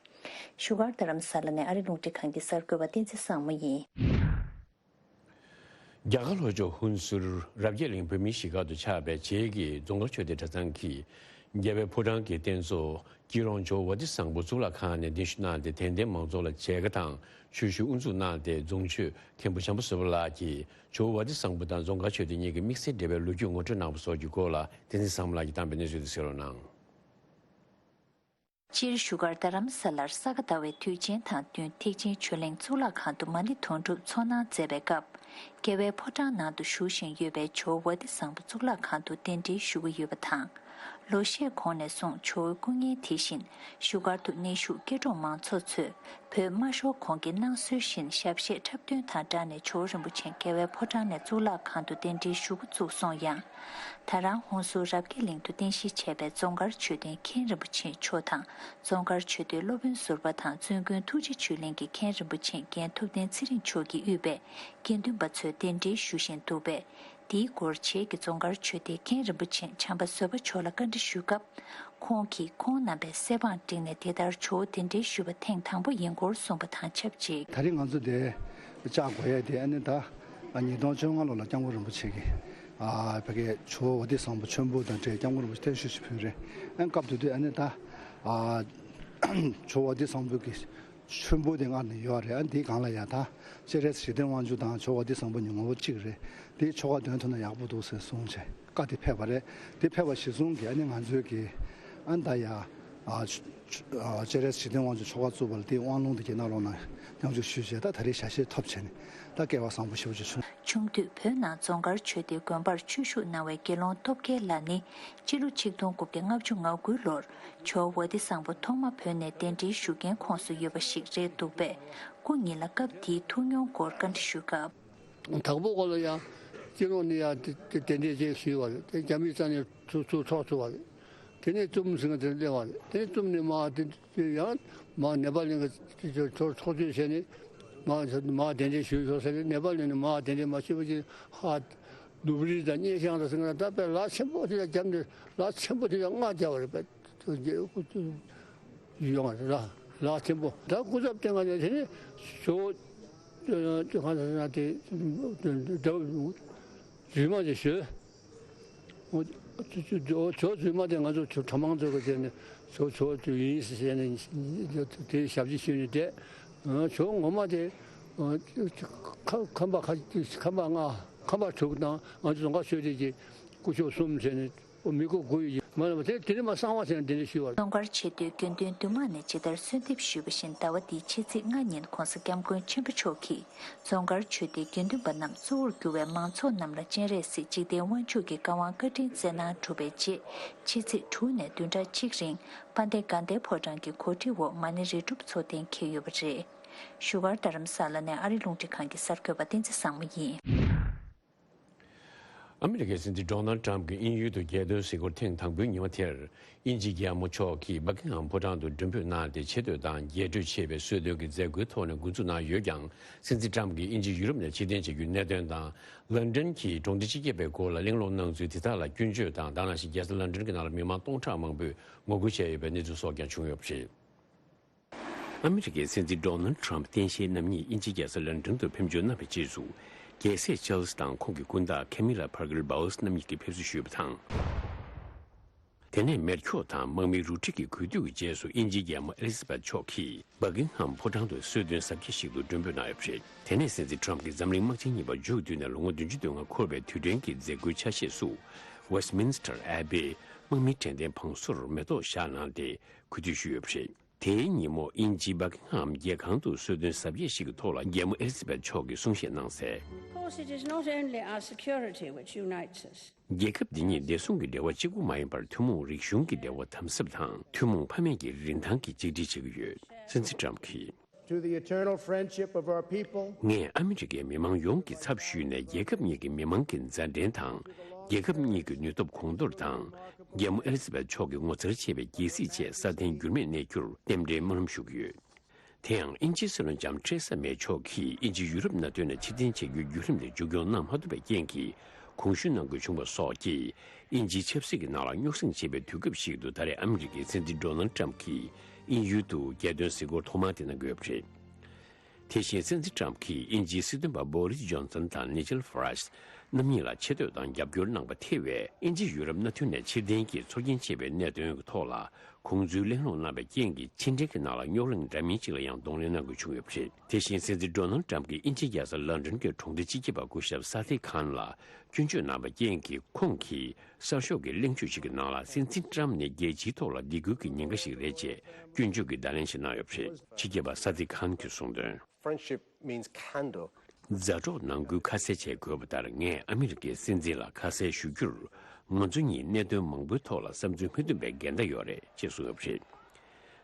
བཞུགས་སྒར་རྡ་རམ་ས་ལ་ནས་ཨ་རི་རླུང་འཕྲིན་ཁང་གི་གསར་འགོད་པ་བསྟན་འཛིན་བཟང་མོ་ཡིན། རྒྱ་གར་ལྷོ་ཕྱོགས་ཧུན་སུར་རབ་རྒྱས་གླིང་བོད་མིའི་གཞིས་སྒར་དུ་ཆགས་པའི་བྱེས་ཀྱི་རྫོང་དཀར་ཆོས་སྡེ་གྲྭ་ཚང་གིས་རྒྱལ་བའི་ཕོ་བྲང་གི་རྟེན་གཙོ་སྐྱིད་གྲོང་ཇོ་བོ་ཝ་ཏི་བཟང་པོ་གཙུག་ལག་ཁང་ནས་གདན་ཞུ་གནང་སྟེ་དད་ལྡན་མང་ཚོགས་ལ་མཇལ་ཁ་དང་ཆོས་ཞུ་དབུ་འཛུགས་གནང་སྟེ་རྫོང་ཆོས་མཁན་པོ་བྱམས་པ་བཟོད་པ་ལགས་ཀྱིས་ཇོ་བོ་ཝ་ཏི་བཟང་པོ་དང་རྫོང་དཀར་ཆོས་སྡེ་གཉིས་ཀྱི་དམིགས་བསལ་འབྲེལ་བའི་ལོ་རྒྱུས་ངོ་སྤྲོད་གནང་བ་སོགས་ཀྱི་སྐོར་ལ་བསྟན་འཛིན་བཟང་མོ་ལགས་ཀྱིས་བཏང་བའི་གནས་ཚུལ་དེ་གསན་རོགས་གནང་། སྤྱིར་བཞུགས་སྒར་རྡ་རམ་ས་ལར་ས་ག་ཟླ་བའི་དུས་ཆེན་དང་བསྟུན་ཐེག་ཆེན་ཆོས་གླིང་གཙུག་ལག་ཁང་དུ་མ་ཎི་དོན་གྲུབ་ཚོགས་གནང་མཛད་པའི་སྐབས། རྒྱལ་བའི་ཕོ་བྲང་ནང་དུ་བཞུགས་བཞིན་ཡོད་པའི་ཇོ་བོ་ཝ་ཏི་བཟང་པོ་གཙུག་ལག་ཁང་དུ་གདན་འདྲེན་ཞུ་གི་ཡོད་པ་དང་། ལོ་ཤས་གོང་ནས་བཟུང་ཇོ་བོའི་སྐུ་བརྙན་དེ་བཞིན་བཞུགས་སྒར་དུ་གནས་བཞུགས་སྐྱིད་གྲོང་མང་ཚོགས་ཚོས་བོད་དམར་ཤོག་གོང་གི་གནང་སྲོལ་བཞིན་ཞབས་གཞས་འཁྲབ་སྟོན་དང་སྦྲགས་ནས་ཇོ་བོ་རིན་པོ་ཆེ་རྒྱལ་བའི་ཕོ་བྲང་ནས་གཙུག་ལག་ཁང་དུ་གདན་འདྲེན་ཞུ་འགོ་བཙུགས་སོང་ཡང་། ད་རང་ཧུན་སུར་རབ་རྒྱས་གླིང་དུ་རྟེན་གཞི་བྱས་པའི་རྫོང་དཀར་ཆོས་སྡེའི་མཁན་རིན་པོ་ཆེ་མཆོག་དང་རྫོང་དཀར་ཆོས་སྡེའི་སློབ་དཔོན་ཟུར་པ་དང་བཙུན་དགོན་ཐུགས་རྗེ་ཆོས་གླིང་གི་མཁན་རིན་པོ་ཆེ་རྒན་ཐུབ་བསྟན་ཚེ་རིང་མཆོག་གིས་དབུས་པའི་དགེ་འདུན་པ་ཚོས་གདན་འདྲེན་ཞུ་བཞིན་འདུག་པས། དེའི་སྐོར་བྱེས་ཀྱི་རྫོང་དཀར་ཆོས་སྡེའི་མཁན་རིན་པོ་ཆེ་བྱམས་པ་བཟོད་པ་མཆོག་ལ་བཀའ་འདྲི་ཞུས་སྐབས། ཁོང་གིས་ཁོང་རྣམ་པས་གསལ་དབང་བསྒྲིགས་ནས་དེ་ལྟར་ཇོ་བོ་གདན་འདྲེན་ཞུས་པ་ཐེངས་དང་པོ་ཡིན་སྐོར་གསུངས་པ་དང་ཆབས་ཅིག་ད་རེས་ང་ཚོ་འདིར་བཅར་དགོས་ཡས་དེ་ཨ་ནི་ད་ཉིས་སྟོང་བཅོ་ལྔ་ལོ་ལ་སྐྱབས་མགོན་རིན་པོ་ཆེ་གིས་ཨ་ཕ་གིའི་ཇོ་བོ་ཝ་ཏི་བཟང་པོ་མཆོད་འབུལ་དང་འབྲེལ་སྐྱབས་མགོན་རིན་པོ་ཆེ་བརྟན་བཞུགས་ཤིག་ཕུལ་རེད། ཨ་སྐབས་དེ་དུས་ཨ་ནི་ད་ཨ་ཇོ་བོ་ཝ་ཏི་བཟང་པོ་གི་མཆོད་འབུལ་དེ་སྔར་ནས་ཡོད་རེད། ཨ་འདིའི་སྒང་ལ་ཡ་ད་སྤྱན་རས་གཟིགས་འཇིག་རྟེན་དབང་ཕྱུག་དང་ཇོ་བོ་ཝ་ཏི་བཟང་པོ་གཉིས་ངོ་བོ་གཅིག་རེད། དེའི་ཆོ་ག་འདོན་ཐུབ་ན་ཡག་པོ་འདུག་ཟེར་གསུངས་བྱས་བཀའ་དེ་ཕེབས་པ་རེད། དེ་ཕེབས་པ་གཞིར་བཟུང་གིས་ཨ་ནི་ང་ཚོའི་གི་ཨ་ནི་ད་ཡ་ཨ་ཆོ་ཨ་སྤྱན་རས་གཟིགས་འཇིག་རྟེན་དབང་ཕྱུག་ཆོ་ག་བཙུགས་པ་ལ་དེའི་དབང་ལུང་དེ་གྱེར་གནང་རོགས་གནང་སྙོམས་འཇུག་ཞུས་བྱས་ད་ད་རེས་ཞལ་བཞེས་ཐོབ་བྱས་ནས་ད་སྐལ་བ་བཟང་པོ་ཞེ་པོ་ཅིག་བྱུང་། ཆུང་དུས་བོད་ནང་རྫོང་དཀར་ཆོས་སྡེའི་དགོན་པར་ཆོས་ཞུགས་གནང་བའི་དགེ་སློང་སྟོབས་རྒྱལ་ལགས་ནི་སྤྱི་ལོ་ཆིག་སྟོང་དགུ་བརྒྱ་ལྔ་བཅུ་ང་དགུ་ལོར་ཇོ་བོ་ཝ་ཏི་བཟང་པོ་ཐོག་མ་བོད་ནས་གདན་འདྲེན་ཞུ་མཁན་ཁོངས་སུ་ཡོད་པ་ཞིག་རེད་འདུག་པས། སྐུ་ཉིད་ལ་སྐབས་དེའི་ཐུགས་མྱོང་སྐོར་བཀའ་འདྲི་ཞུས་སྐབས། དྭགས་པོ་ཁོ་ལ་ཡང་སྤྱི་ནོར་ནས་ཡང་དེ་དེ་གདན་འདྲེན་ཅིག་ཞུས་པ་རེད། དེ་རྒྱ་མིའི་རྩ་ནས་ཚུར་ཚུར་འཕྲོག་ཚུར་བ་རེད། དེ་ནས་ཙུམ་ཟེར་མཁན་དེར་སླེབས་པ་རེད། དེ་ནས་ཙུམ་ནས་མར་དེ་དེ་ཡང་མར་ནེ་པ་ལིང་གི་ཚུར་ཚུར་འཕྲོག་བཅོམ་བྱས་ནས་མར་མར་གདན་འདྲེན་ཞུས་ཞུས་ཟེར་ནས་ནེ་པ་ལིང་ནས་མར་གདན་འདྲེན་མ་ཞུས་པ་ཅིག་ཧ་ནུབ་རི་དང་སྙེ་ཤང་དང་ཟེར་མཁན་ད་དཔེ་ལག་ཆེན་པོ་དེ་ལ་བརྒྱབ་ནས་ལག་ཆེན་པོ་དེ་ལ་རྔ་བརྒྱབ་པ་རེད་པས། ཡོང་བ་རེད་ལ། ལག་ཆེན་པོ་ད་སྐུ་ཚབ་བསྟེན་ག་ནས་དེ་ནས་ཇོ་བོ་གང་ཟེར་ན་དེ་རྫུན་མ་དེ་ཞུས། ཇོ་རྫུན་མ་དེ་ང་ཚོ་གྲྭ་མང་ཚོ་ག་བྱས་ནས་ཇོ་ཇོ་ཡིན་ཟེར་ནས་དེ་ཞབས་ཕྱི་ཞུས་ནས་བསྡད། ཇོ་ངོ་མ་དེ་ཁམས་པ་ཁམས་པ་ལྔ་ཁམས་པ་དྲུག་དང་ང་ཚོ་རྫོང་དཀར་ཆོས་སྡེ་གི་སྐུ་ཞབས་གསུམ་བྱས་ནས། ཨོ་མི་ཁོ་དགུ་ཡི་མ་ལ་མ་དེ་དེ་ནི་མ་གསང་བ་ཟེར་ན་དེ་འདྲ་ཞུས་པ་རེད། རྫོང་དཀར་ཆོས་སྡེའི་དགེ་འདུན་འདུས་མང་ནས་ཇི་ལྟར་གསོལ་འདེབས་ཞུས་པ་བཞིན་ཟླ་བ་འདིའི་ཕྱི་ཚེས་ལྔ་ཉིན་༧གོང་ས་༧སྐྱབས་མགོན་ཆེན་པོ་མཆོག་གིས་རྫོང་དཀར་ཆོས་སྡེའི་དགེ་འདུན་པ་རྣམས་གཙོ་བོར་གྱུར་བའི་མང་ཚོགས་རྣམས་ལ་སྤྱན་རས་གཟིགས་འཇིག་རྟེན་དབང་ཕྱུག་གི་བཀའ་དབང་བཀའ་དྲིན་སྩལ་གནང་གྲུབ་པའི་རྗེས་ཕྱི་ཚེས་དྲུག་ནས་བདུན་ཕྲག་གཅིག་རིང་དཔལ་ལྡན་དགའ་ལྡན་ཕོ་བྲང་གི་གོ་སྒྲིག་འོག་མ་ཎི་རིལ་སྒྲུབ་ཚོགས་གཏན་འཁེལ་ཡོད་པ་རེད། བཞུགས་སྒར་རྡ་རམ་ས་ལ་ནས་ཨ་རི་རླུང་འཕྲིན་ཁང་གི་གསར་འགོད་པ་བསྟན་འཛིན་བཟང་མོ་ཡིན། ཨ་མི་རི་ཀའི་སྲིད་འཛིན་ཌོ་ནལ་ཊམ་གྱིས་དབྱིན་ཡུལ་དུ་རྒྱལ་དོན་གཟིགས་སྐོར་ཐེངས་དང་པོའི་ཉི་མ་དེར། དབྱིན་ཇིའི་རྒྱལ་མོ་མཆོག་གིས་སྦ་ཀིང་ཧམ་ཕོ་བྲང་དུ་མགྲོན་འབོད་གནང་སྟེ། ཆེ་བསྟོད་དང་རྒྱས་སྤྲོས་ཆེ་བའི་གསོལ་སྟོན་གྱི་མཛད་སྒོའི་ཐོག་ནས་འགོ་འཛུགས་གནང་ཡོད་ཀྱང་། སྲིད་འཛིན་ཊམ་གྱིས་དབྱིན་ཇི་ཡུ་རོབ་ནས་ཕྱིར་འཐེན་བྱེད་རྒྱུའི་གནད་དོན་དང་། ལན་ཀྲན་གྱིས་གྲོང་སྡེ་སྤྱི་ཁྱབ་པའི་སྐོར་ལ་གླེང་སློང་གནང་ཚུལ་དེ་དག་ལ་སྐྱོན་བརྗོད་དང་། ད་ནང་བཞིན་རྒྱལ་ས་ལན་ཀྲན་གྱི་ནང་ལ་མི་མང་སྟོང་ཕྲག་མང་པོས་ངོ་རྒོལ་བྱས་ཡོད་པའི་གནས་ཚུལ་སོགས་ཀྱང་བྱུང་ཡོད་པ་རེད། ཨ་མི་རི་ཀའི་སྲིད་འཛིན་ཌོ་ནལ་ཊམ་སྟངས་དཔྱལ་རྣམ་གཉིས་དབྱིན་ཇིའི་རྒྱལ་ས་ལན་ཀྲན་དུ་ཕེབས་འབྱོར་གནང་བའི་རྗེས་སུ། རྒྱལ་སྲས་ཆཱལ་སི་དང་ཁོང་གི་སྐུ་ཟླ་ཁེ་མི་ལ་པར་ཀར་བྷའོ་སི་རྣམ་གཉིས་ཀྱིས་ཕེབས་བསུ་ཞུས་པ་དང་། དེ་ནས་མེ་སྒྱོགས་དང་དམག་མིའི་རུ་སྒྲིག་གི་གུས་འདུད་ཀྱི་རྗེས་སུ། དབྱིན་ཇིའི་རྒྱལ་མོ་ཨེ་ལི་ཛ་བེཐ་མཆོག་གིས་སྦ་ཀིང་ཧམ་ཕོ་བྲང་དུ་གསོལ་སྟོན་གཟབ་རྒྱས་ཤིག་ཏུ་མགྲོན་འབོད་གནང་ཡོད་པ་རེད། དེ་ནས་སྲིད་འཛིན་ཊམ་གྱིས་འཛམ་གླིང་དམག་ཆེན་གཉིས་པ་མཇུག་བསྡུས་ནས་ལོ་ངོ་བདུན་ཅུ་དོན་ལྔ་འཁོར་བའི་དུས་དྲན་གྱི་མཛད་སྒོའི་ཆ་ཤས་སུ། ཝེ་སི་མིན་སི་ཊར་ཨེ་བེའི་དམག་མིའི་དྲན་རྟེན་བང་སོར་མེ་ཏོག་བཞག་གནང་སྟེ་གུས་འདུད་ཞུས་ཡོད་པ་རེད། དེའི་ཉིན་མོ་དབྱིན་ཇིའི་བྷ་ཀིང་ཧམ་རྒྱལ་ཁང་དུ་གསོལ་སྟོན་གཟབ་རྒྱས་ཤིག་གི་ཐོག་ལ་རྒྱལ་མོ་ཨེ་ལི་ཛ་བེད་མཆོག་གིས་གསུང་བཤད་གནང་གསལ། Of course, it is not only our security which unites us. རྒྱལ་ཁབ་འདི་གཉིས་བདེ་སྲུང་གི་འབྲེལ་བ་གཅིག་པུ་མ་ཡིན་པར་ཐུན་མོང་རིག་གཞུང་གི་འབྲེལ་བ་དམ་ཟབ་དང་ཐུན་མོང་ཕ་མེས་ཀྱི་རིན་ཐང་གི་གཅིག་སྒྲིལ་བྱེད་ཀྱི་ཡོད། སྲིད་འཛིན་ཊམ་གྱིས། To the eternal friendship of our people. ངས་ཨ་མི་རི་ཀའི་མི་མང་ཡོངས་ཀྱི་ཚབ་ཞུས་ནས་རྒྱལ་ཁབ་གཉིས་ཀྱི་མི་མང་གི་མཛའ་འབྲེལ་དང་། རྒྱལ་ཁབ་གཉིས་ཀྱི་ནུས་སྟོབས་གོང་མཐོར་དང་། རྒྱལ་མོ་ཨེ་ལི་ཛ་བེད་མཆོག་གི་ངོ་མཚར་ཆེ་བའི་རྒྱལ་སྲིད་ཆེད་སྲ་བརྟན་འགྱུར་མེད་གནས་རྒྱུར་རྟེན་འབྲེལ་སྨོན་ལམ་ཞུ་གི་ཡོད། དེ་ཡང་དབྱིན་ཇིའི་སྲིད་བློན་ལྕམ་ཐེ་རེ་ས་མེ་མཆོག་གིས་དབྱིན་ཇི་ཡུ་རོབ་མནའ་མཐུན་ནས་ཕྱིར་འཐེན་བྱེད་རྒྱུའི་བརྒྱུད་རིམ་དེ་མཇུག་སྐྱོང་གནང་མ་ཐུབ་པའི་རྐྱེན་གྱིས་གོང་ཞུ་གནང་དགོས་བྱུང་བ་སོགས་ཀྱིས་དབྱིན་ཇིའི་ཆབ་སྲིད་ཀྱི་ནང་ལ་རྙོག་ཟིང་ཆེ་བའི་དུས་སྐབས་ཤིག་ཏུ་ད་རེས་ཨ་མི་རི་ཀའི་སྲིད་འཛིན་ཌོ་ནལ་ཊམ་གྱིས་དབྱིན་ཡུལ་དུ་རྒྱལ་དོན་གཟིགས་སྐོར་ཐོག་མ་དེ་གནང་གི་ཡོད་པ་རེད། དེ་བཞིན་སྲིད་འཛིན་ཊམ་གྱིས་དབྱིན་ཇིའི་སྲིད་དོན་པ་བྷོ་རིས་ཇོན་སན་དང་ནི་ཇེལ་ཧྥ་རཱཇ་རྣམ་གཉིས་ལ་ཆེ་བསྟོད་དང་རྒྱབ་སྐྱོར་གནང་པ་ཐེ་བའི་དབྱིན་ཇི་ཡུ་རོབ་མནའ་མཐུན་ནས་ཕྱིར་འཐེན་གྱི་ཚོར་སྐྱེན་ཆེ་བའི་གནད་དོན་གྱི་ཐོག་ལ། ཁོང་ཚོའི་གླེང་སློང་གནང་བའི་རྐྱེན་གྱིས་ཕྱི་འབྲེལ་གྱི་ནང་ལ་རྙོག་གླེང་འདྲ་མིན་ཅིག་ལ་ཡང་གདོང་ལེན་གནང་དགོས་བྱུང་ཡོད་པ་རེད། དེ་བཞིན་སྲིད་འཛིན་ཌོ་ནལ་ཊམ་གྱིས་དབྱིན་ཇིའི་རྒྱལ་ས་ལོན་ཌོན་གྱི་གྲོང་སྡེ་སྤྱི་ཁྱབ་པ་སྐུ་ཞབས་ས་ཐི་ཁཱན་ལ་སྐྱོན་བརྗོད་གནང་བའི་རྐྱེན་གྱིས་ཁོང་གིས་གསར་ཤོག་གི་གླེང་བརྗོད་ཅིག་གི་ནང་ལ་སྲིད་འཛིན་ཊམ་ནི་རྒྱལ་སྤྱིའི་ཐོག་ལ་སྡིགས་སྐུལ་གྱི་ཉེན་ཁ་ཞིག་རེད་ཅེས་སྐྱོན་བརྗོད་ཀྱི་བརྡ་ལན་ཞིག་གནང་ཡོད་པ་རེད། སྤྱི་ཁྱབ་པ་ས་ཐི་ཁཱན་གྱིས་གསུངས་དོན། Friendship means candor. མཛའ་གྲོགས་ནང་ཁུལ་ཁ་གསལ་བྱེད་དགོས་པ་ལྟར། ངས་ཨ་མི་རི་ཀའི་སྲིད་འཛིན་ལ་ཁ་གསལ་ཞུ་རྒྱུར། ང་ཚོ་གཉིས་གནད་དོན་མང་པོའི་ཐོག་ལ་བསམ་ཚུལ་མི་མཐུན་པའི་འགལ་ཟླ་ཡོད་རེད་ཅེས་གསུངས་ཡོད་པ་རེད།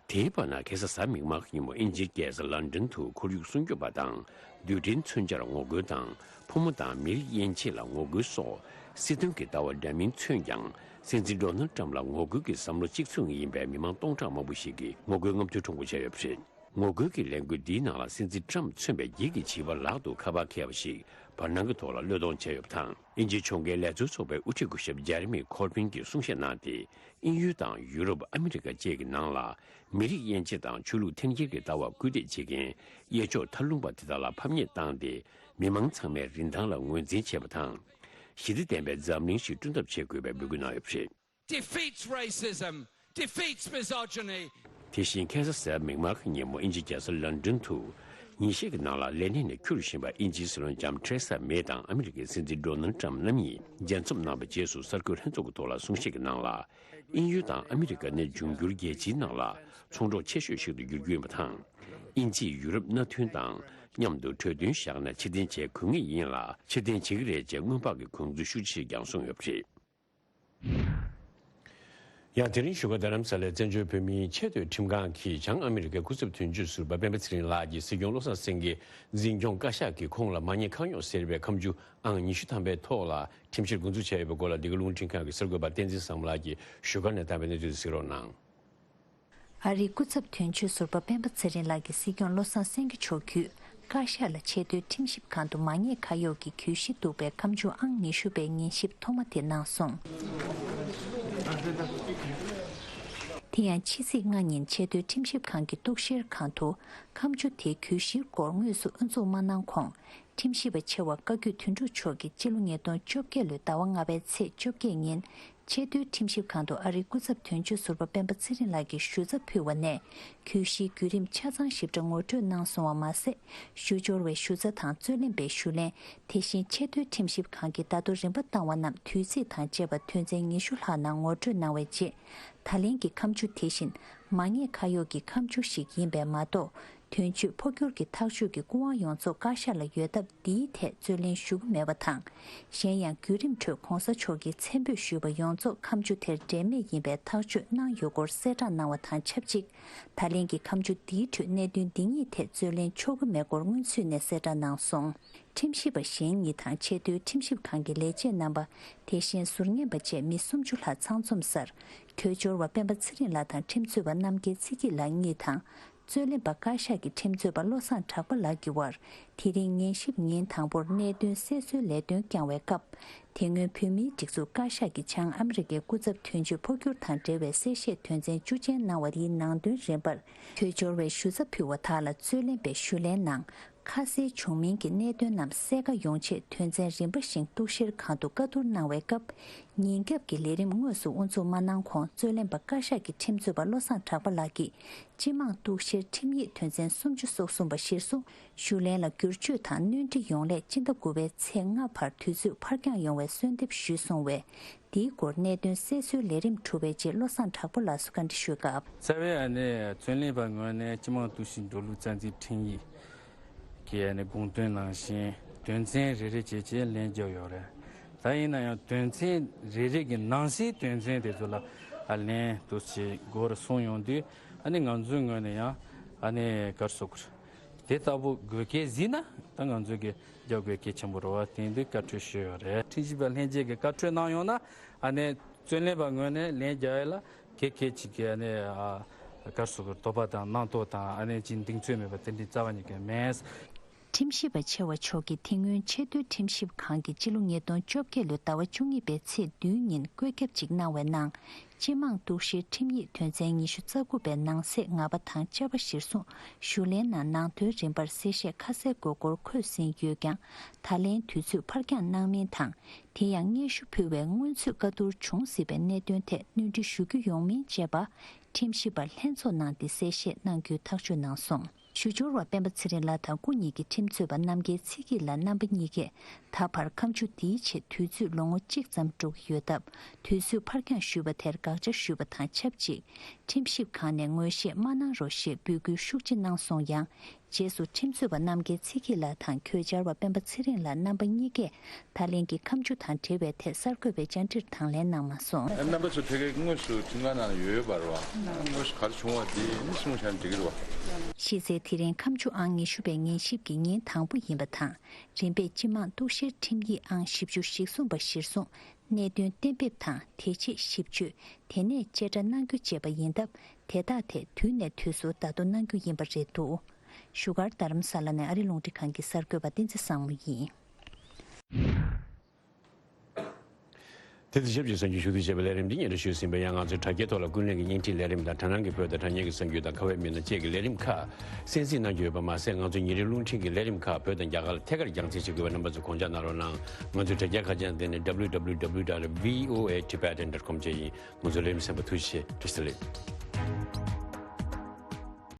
དེའི་བར་ན་ཁ་སང་གཟའ་མིག་དམར་ཉིན་མོ་དབྱིན་ཇིའི་རྒྱལ་ས་ལོན་ཌོན་དུ་ཁོར་ཡུག་སྲུང་སྐྱོབ་པ་དང་རྡུལ་ཕྲན་མཚོན་ཆར་ངོ་རྒོལ་དང་ཕོ་མོ་དང་མི་རིགས་དབྱེ་འབྱེད་ལ་ངོ་རྒོལ་སོགས་སྲིད་དོན་གྱི་ལྟ་བ་འདྲ་མིན་མཚོན་ཀྱང་སྲིད་འཛིན་ཌོ་ནལ་ཊམ་ལ་ངོ་རྒོལ་གྱི་བསམ་བློ་གཅིག་མཚུངས་ཡིན་པའི་མི་མང་སྟོང་ཕྲག་མང་པོ་ཞིག་གིས་ངོ་རྒོལ་རྔམ་སྟོན་ཁྲོམ་སྐོར་བྱས་ཡོད་པ་རེད། ངོ་རྒོལ་གྱི་ལས་འགུལ་འདིའི་ནང་ལ་སྲིད་འཛིན་ཊམ་མཚོན་པའི་འགྱིག་གི་བྱིས་པ་ལག་ཏུ་ཁ་པར་འཁྱེར་བ་ཞིག་བར་སྣང་གི་ཐོག་ལ་བློས་གཏོང་བྱས་ཡོད་པ་དང་། དབྱིན་ཇིའི་ཕྱོགས་འགལ་ལས་བཟོ་ཚོགས་པའི་དབུ་ཁྲིད་སྐུ་ཞབས་ཇེ་རེ་མི་ཁོར་པིན་གྱིས་གསུང་བཤད་གནང་སྟེ། དབྱིན་ཡུལ་དང་ཡུ་རོབ། ཨ་མི་རི་ཀ་བཅས་ཀྱི་ནང་ལ་མི་རིགས་དབྱེ་འབྱེད་དང་ཆོས་ལུགས་འཐེན་འཁྱེར་གྱི་ལྟ་བ་སྐུལ་འདེད་བྱེད་མཁན་གཡས་ཕྱོགས་མཐའ་ལྷུང་པ་དེ་དག་ལ་ཕམ་ཉེས་བཏང་སྟེ། མི་མང་ཚང་མས་རིན་ཐང་ལ་ངོས་འཛིན་བྱེད་པ་དང་། ཞི་བདེ་ལྡན་པའི་འཛམ་གླིང་ཞིག་བསྐྲུན་ཐབས་བྱེད་དགོས་པའི་འབོད་སྐུལ་གནང་ཡོད་པ་རེད། Defeats racism, defeats misogyny. དེ་བཞིན་ཁ་སང་གཟའ་མིག་དམར་གྱི་ཉིན་མོ་དབྱིན་ཇིའི་རྒྱལ་ས་ལོན་ཌོན་དུ་ཉིན་ཤས་ཀྱི་ནང་ལ་ལས་གནས་ནས་འཁྱུར་བཞིན་པ་དབྱིན་ཇིའི་སྲིད་བློན་ལྕམ་ཐེ་རེ་ས་མེ་དང་ཨ་མི་རི་ཀའི་སྲིད་འཛིན་ཌོ་ནལ་ཊམ་རྣམ་གཉིས་མཇལ་འཛོམས་གནང་བའི་རྗེས་སུ་གསར་འགོད་ལྷན་ཚོགས་ཀྱི་ཐོག་ལ་གསུང་བཤད་ཀྱི་ནང་ལ། དབྱིན་ཡུལ་དང་ཨ་མི་རི་ཀ་ནི་འབྱུང་འགྱུར་རྒྱལ་སྤྱིའི་ནང་ལ་ཚོང་གྲོགས་ཆེ་ཤོས་ཤིག་ཏུ་འགྱུར་རྒྱུ་ཡིན་པ་དང་། དབྱིན་ཇིས་ཡུ་རོབ་མནའ་མཐུན་དང་མཉམ་དུ་གྲོས་མཐུན་བཞག་ན་ཕྱིར་འཐེན་བྱེད་དགོས་ངེས་ཡིན་ལ་ཕྱིར་འཐེན་བྱེད་ཀྱི་རེད་ཅེས་སྔོན་དཔག་གི་དགོངས་ཚུལ་ཤུགས་ཆེ་ཞིག་ཀྱང་གསུངས་ཡོད་པ་རེད། ཡང་དེ་རིང་བཞུགས་སྒར་རྡ་རམ་ས་ལའི་བཙན་བྱོལ་བོད་མིའི་ཆེས་མཐོའི་ཁྲིམས་ཁང་གིས་བྱང་ཨ་མི་རི་ཀའི་སྐུ་ཚབ་དོན་གཅོད་ཟུར་པ་སྤེན་པ་ཚེ་རིང་ལགས་ཀྱིས་སྲིད་སྐྱོང་བློ་བཟང་སེང་གེ་འཛིན་སྐྱོང་བཀའ་ཤག་གིས་ཁོང་ལ་མ་ཉེས་ཁག་ཉོག་ཟེར་བའི་ཁ་མཆུ་ཨང་ཉི་ཤུ་ཐམ་པའི་ཐོག་ལ་ཁྲིམས་བཤེར་འགོ་འཛུགས་བྱས་ཡོད་པའི་སྐོར་ལ་འདི་ག་རླུང་འཕྲིན་ཁང་གི་གསར་འགོད་པ་བསྟན་འཛིན་བཟང་མོ་ལགས་ཀྱིས་བཞུགས་སྒར་ནས་བཏང་བའི་གནས་ཚུལ་དེ་གཟིགས་རོགས་གནང་། ཨ་རིའི་སྐུ་ཚབ་དོན་གཅོད་ཟུར་པ་སྤེན་པ་ཚེ་རིང་ལགས་ཀྱིས་སྲིད་སྐྱོང་བློ་བཟང་སེང་གེ་མཆོག་བརྒྱུད་བཀའ་ཤག་ལ་ཆེས་མཐོའི་ཁྲིམས་ཞིབ་ཁང་དུ་མ་ཉེས་ཁ་གཡོགས་ཀྱི་གྱོད་གཞི་གཏུགས་པའི་ཁ་མཆུ་ཨང་ཉི་ཤུ་པའི་ཉན་ཞིབ་ཐོག་མ་དེ་གནང་སོང་། དེ་ཡང་ཕྱི་ཚེས་ལྔ་ཉིན་ཆེས་མཐོའི་ཁྲིམས་ཞིབ་ཁང་གི་གཏུག་བཤེར་ཁང་དུ་ཁ་མཆུ་དེའི་གྱོད་གཞིའི་སྐོར་དངོས་སུ་དབུ་འཛུགས་མ་གནང་གོང་། ཁྲིམས་ཞིབ་པ་ཆེ་བ་བཀའ་བརྒྱུད་དོན་གྲུབ་མཆོག་གིས་ཕྱི་ལོ་ཉིས་སྟོང་བཅོ་བརྒྱད་ལོའི་ཟླ་བ་ལྔ་པའི་ཚེས་བཅོ་བརྒྱད་ཉིན་ཆེས་མཐོའི་ཁྲིམས་ཞིབ་ཁང་དུ་ཨ་རིའི་སྐུ་ཚབ་དོན་གཅོད་ཟུར་པ་སྤེན་པ་ཚེ་རིང་ལགས་ཀྱིས་ཞུ་ཚབ་ཕུལ་བ་ནས། གྱོད་གཞིའི་བརྒྱུད་རིམ་ཆ་ཚང་ཞིབ་ཕྲ་ངོ་སྤྲོད་གནང་སོང་བ་མ་ཟད། ཞུ་སྦྱོར་བའི་ཞུ་ཚབ་དང་རྩོད་ལེན་པའི་ཞུ་ལན། དེ་བཞིན་ཆེས་མཐོའི་ཁྲིམས་ཞིབ་ཁང་གིས་ད་དུང་རིམ་པ་བཏང་བ་རྣམས་དུས་ཚིགས་དང་བཅས་པ་དོན་ཚན་ཉི་ཤུ་ལྷག་ནང་ངོ་སྤྲོད་གནང་བའི་རྗེས། ད་ལན་གྱི་ཁ་མཆུ་དེ་བཞིན་མ་ཉེས་ཁ་གཡོགས་ཀྱི་ཁ་མཆུ་ཞིག་ཡིན་པས་མ་གཏོགས། དོན་གཅོད་འཕོ་འགྱུར་གྱི་ཐག་གཅོད་ཀྱི་སྐུ་དབང་ཡོངས་རྫོགས་བཀའ་ཤག་ལ་ཡོད་སྟབས། འདིའི་ཐད་རྩོད་ལེན་ཞུ་གི་མེད་པ་དང་། གཞན་ཡང་བརྒྱུད་རིམ་ཁྲོད་གོང་ས་མཆོག་གིས་མཚན་འབོད་ཞུས་པ་ཡོངས་རྫོགས་ཁ་མཆུ་དེར་འབྲེལ་མེད་ཡིན་པའི་ཐག་གཅོད་གནང་ཡོད་སྐོར་གསལ་བསྒྲགས་གནང་བ་དང་ཆབས་ཅིག་ད་ལན་གྱི་ཁ་མཆུ་འདིའི་ཁྲོད་གནད་དོན་འདི་གཉིས་ཐད་རྩོད་ལེན་ཆོག་གི་མེད་སྐོར་སྔོན་ཚུད་ནས་གསལ་བསྒྲགས་གནང་སོང་། ཁྲིམས་ཞིབ་པ་གཞན་གཉིས་དང་ཆེས་མཐོའི་ཁྲིམས་ཞིབ་ཁང་གི་ལས་བྱེད་རྣམ་པ། དེ་བཞིན་ཟུར་ཉན་པ་བཅས་མི་སུམ་ཅུ་ལྷག་ཚང་འཛོམས་སར། གྲོས་སྦྱོར་བ་སྤེན་པ་ཚེ་རིང་ལགས་དང་ཁྲིམས་རྩོད་པ་རྣམ་རྒྱལ་ཚེ་སྐྱིད་ལགས་གཉིས་དང་། རྩོད་ལེན་པ་བཀའ་ཤག་གི་ཁྲིམས་རྩོད་པ་བློ་བཟང་གྲགས་པ་ལགས་ཀྱི་དབར། དེ་རིང་ཉན་ཞིབ་ཉིན་དང་པོར་གནད་དོན་སེལ་གསོའི་ལས་དོན་བསྐྱངས་བའི་སྐབས། དེ་སྔོན་བོད་མིའི་སྒྲིག་འཛུགས་བཀའ་ཤག་གི་བྱང་ཨ་མི་རི་ཀའི་སྐུ་ཚབ་དོན་གཅོད་འཕོ་འགྱུར་དང་འབྲེལ་བའི་གསལ་བཤད་དོན་ཚན་བཅུ་ཅན་གནང་བ་དེའི་ནང་དོན་རིམ་པར། གྲོས་སྦྱོར་བས་ཞུ་ཚབ་ཕུལ་བ་དག་ལ་རྩོད་ལེན་པའི་ཞུ་ལན་ནང་། ཁ་གསལ་བྱུང་མིན་གྱི་གནད་དོན་རྣམས་གསལ་ཁ་ཡོང་ཆེད་དོན་ཚན་རིམ་པ་བཞིན་གཏུག་བཤེར་ཁང་དུ་བཀའ་བསྡུར་གནང་བའི་སྐབས། ཉིན་རྒྱབ་ཀྱི་ལས་རིམ་དངོས་སུ་དབུ་འཛུགས་མ་གནང་གོང་རྩོད་ལེན་པ་བཀའ་ཤག་གི་ཁྲིམས་རྩོད་པ་བློ་བཟང་གྲགས་པ་ལགས་ཀྱིས། སྤྱི་དམངས་གཏུག་བཤེར་ཁྲིམས་ཡིག་དོན་ཚན་སུམ་ཅུ་སོ་གསུམ་པ་གཞིར་བཟུང་ཞུ་ལན་ལ་བསྒྱུར་བཅོས་དང་སྣོན་འཕྲི་ཡོང་སླད་སྤྱི་ཟླ་དགུ་པའི་ཚེས་ལྔ་བར་དུས་ཚོད་ཕར་འགྱངས་ཡོང་བའི་གསོལ་འདེབས་ཞུས་སོང་བས། འདིའི་སྐོར་གནད་དོན་གསལ་བཟོའི་ལས་རིམ་གྲུབ་པའི་རྗེས་བློ་བཟང་གྲགས་པ་ལགས་སུ་བཀའ་འདྲི་ཞུས་སྐབས། རྩ་བའི་ཨ་ནི་རྩོད་ལེན་པ་ངོས་ནས་སྤྱི་དམངས་གཏུག་བཤེར་འགྲོ་ལུགས་རྩ་འཛིན་ཁྲིམས་ཡིག་གི་ཨ་ནི་དགོངས་དོན་ནང་བཞིན་དོན་ཚན་རེ་རེ་བྱས་བྱས་ལན་བརྒྱབ་ཡོད་རེད། ད་ཡིན་ན་ཡང་དོན་ཚན་རེ་རེ་གི་ནང་གསེས་དོན་ཚན་དེ་ཚོ་ལ་ཨ་ལན་དུ་ཞིག་དགོས་རེད་གསུངས་ཡོང་དུས། ཨ་ནི་ང་ཚོའི་ངོས་ནས་ཡང་ཨ་ནི་ག་རེ་ཟེར་དགོས་རེད། དེ་ལྟ་བུ་དགོས་གལ་གཟིགས་ན་ད་ང་ཚོས་ཀྱི་རྒྱབ་དགོས་གལ་ཆེན་པོ་རེད་བ། དེ་འདི་བཀའ་འཁྲོལ་ཞུས་ཡོད་རེད། ཁྲིམས་ཞིབ་པ་ལྷན་རྒྱས་ཀྱིས་བཀའ་འཁྲོལ་གནང་ཡོང་ན་ཨ་ནི་རྩོད་ལེན་པ་ངོས་ནས་ལན་རྒྱག་ཡ་ལ་གལ་གལ་ཆེ་གི་ཨ་ནི་ཨ་ག་རེ་ཟེར་དགོས་རེད། དོགས་པ་དང་རྣམ་རྟོག་དང་ཨ་ནི་ཅིག་གདེང་ཚོད་མེད་པ་དེ་འདྲའི་རྩ་བ་ཉིད་ཀྱི་མེད། ཁྲིམས་ཞིབ་པ་ཆེ་བ་མཆོག་གིས་དེ་སྔོན་ཆེས་མཐོའི་ཁྲིམས་ཞིབ་ཁང་གིས་སྤྱི་ལོ་ཉིས་སྟོང་བཅོ་བརྒྱད་ལོའི་ཟླ་བ་བཅུ་གཉིས་པའི་ཚེས་བདུན་ཉིན་བཀོད་ཁྱབ་ཅིག་གནང་བའི་ནང་། སྤྱི་དམངས་གཏུག་བཤེར་ཁྲིམས་ཡིག་དོན་ཚན་ཉི་ཤུ་རྩ་དགུ་པའི་ནང་གསེས་ལྔ་པ་དང་བཅའ་བ་གཞིར་བཟུང་ཞུ་ལན་ནང་ནང་དོན་རིམ་པར་གསལ་བཤད་ཁ་གསལ་སྒོར་སྒོར་འཁོད་ཟིན་ཡོད་ཀྱང་། ད་ལན་དུས་ཚོད་ཕར་འགྱངས་གནང་མིན་དང་། དེ་ཡང་སྙན་ཞུ་ཕུལ་བའི་སྔོན་ཚོད་བཀའ་བསྡུར་བྱུང་སྲིད་པའི་གནད་དོན་ཐད་གནོན་འགྲིག་ཞུ་རྒྱུ་ཡོང་མིན་བཅས་པ། ཁྲིམས་ཞིབ་པ་ལྷན་ཚོགས་ནང་འདི་གསལ་བཤད་གནང་རྒྱུའི་ཐག་གཅོད་གནང་སོང་། ཞུ་སྦྱོར་བ་སྤེན་པ་ཚེ་རིང་ལགས་དང་སྐུ་ཉིད་ཀྱི་ཁྲིམས་རྩོད་པ་རྣམ་རྒྱལ་ཚེ་སྐྱིད་ལགས་རྣམ་པ་གཉིས་ཀས་ད་བར་ཁ་མཆུ་འདིའི་ཆེད་དུས་ཚོད་ལོ་ངོ་གཅིག་ཙམ་འགྲོ་གི་ཡོད་སྟབས། དུས་ཚོད་ཕར་འགྱངས་ཞུས་པ་དེར་དགག་བྱ་ཞུས་པ་དང་ཆབས་ཅིག་ཁྲིམས་ཞིབ་ཁང་ནས་ངོས་བཞེས་མ་གནང་རོགས་ཞེས་འབོད་སྐུལ་ཤུགས་ཆེ་གནང་སོང་ཡང་། རྗེས་སུ་ཁྲིམས་རྩོད་པ་རྣམ་རྒྱལ་ཚེ་སྐྱིད་ལགས་དང་གྱོད་བཅར་བ་སྤེན་པ་ཚེ་རིང་ལགས་རྣམ་པ་གཉིས་ཀས་ད་ལན་གྱི་ཁ་མཆུ་དང་འབྲེལ་བའི་ཐད་གསར་འགོད་པའི་བཅར་འདྲིར་དང་ལེན་གནང་མ་སོང་། རྣམ་པ་ཚོ་ཕ་གིར་དངོས་སུ་ཁྲིམས་ཁང་ནང་ཡོད་པ་རེད་བ། དངོས་སུ་ག་རེ་བྱུང་བ་དེ་ནི་གསུངས་བཞག་ན་འགྲིག་གི་རེད་བ། གཞི་རྩའི་དེ་རིང་ཁ་མཆུ་ཨང་ཉི་ཤུ་པའི་ཉན་ཞིབ་ཀྱི་ཉིན་དང་པོ་ཡིན་པ་དང་། རིམ་པས་སྤྱི་དམངས་གཏུག་བཤེར་ཁྲིམས་ཡིག་ཨང་བཞི་བཅུ་ཞིག་གསུངས་པ་གཞིར་བཟུང་གནད་དོན་གཏན་འབེབས་དང་དེ་རྗེས་ཞིབ་དཔྱོད། དེ་ནས་བཅད་ཁྲ་གནང་རྒྱུ་བཅས་པ་ཡིན་སྟབས། དེ་དག་ཐད་དུས་ནས་དུས་སུ་བརྡ་ཐོ་གནང་རྒྱུ་ཡིན་པ་རེད་འདུག་བཞུགས་སྒར་རྡ་རམ་ས་ལ་ནས་ཨ་རི་རླུང་འཕྲིན་ཁང་གི་གསར་འགོད་པ་བསྟན་འཛིན་བཟང་མོ་ཡིན། དེ་དང་ཆབས་ཅིག་གསར་འགྱུར་ཞུ་གཏུག་བྱས་པའི་ལས་རིམ་འདི་སྙན་སྒྲོན་ཞུས་ཟིན་པ་ཡང་། ང་ཚོའི་དྲ་རྒྱའི་ཐོག་ལ་ཀུན་གླེང་གི་བརྙན་འཕྲིན་ལས་རིམ་དང་། དྲ་སྣང་གི་བོད་དང་དྲ་བརྙན་གྱི་གསར་འགྱུར་དང་། ཁ་བའི་མི་སྣ་བཅས་ཀྱི་ལས་རིམ་ཁག་གསན་གཟིགས་གནང་རྒྱུ་ཡོད་པ་མ་ཟད། ང་ཚོའི་ཉིན་རེའི་རླུང་འཕྲིན་གྱི་ལས་རིམ་ཁག་བོད་དང་རྒྱ་གར་ལ་ཐད་ཀར་རྒྱང་སྲིང་བྱེད་དགོས་པའི་རྣམ་པ་ཚོ་དགོངས་འཇགས་གནང་རོགས་གནང་། ང་ཚོའི་དྲ་རྒྱ་ཁ་བྱང་དེ་ནི་www dot voatibetan dot com བཅས་ཡིན། ང་ཚོའི་ལས་རིམ་གསན་པར་ཐུགས་རྗེ་ཆེ། བཀྲ་ཤིས་བདེ་ལེགས།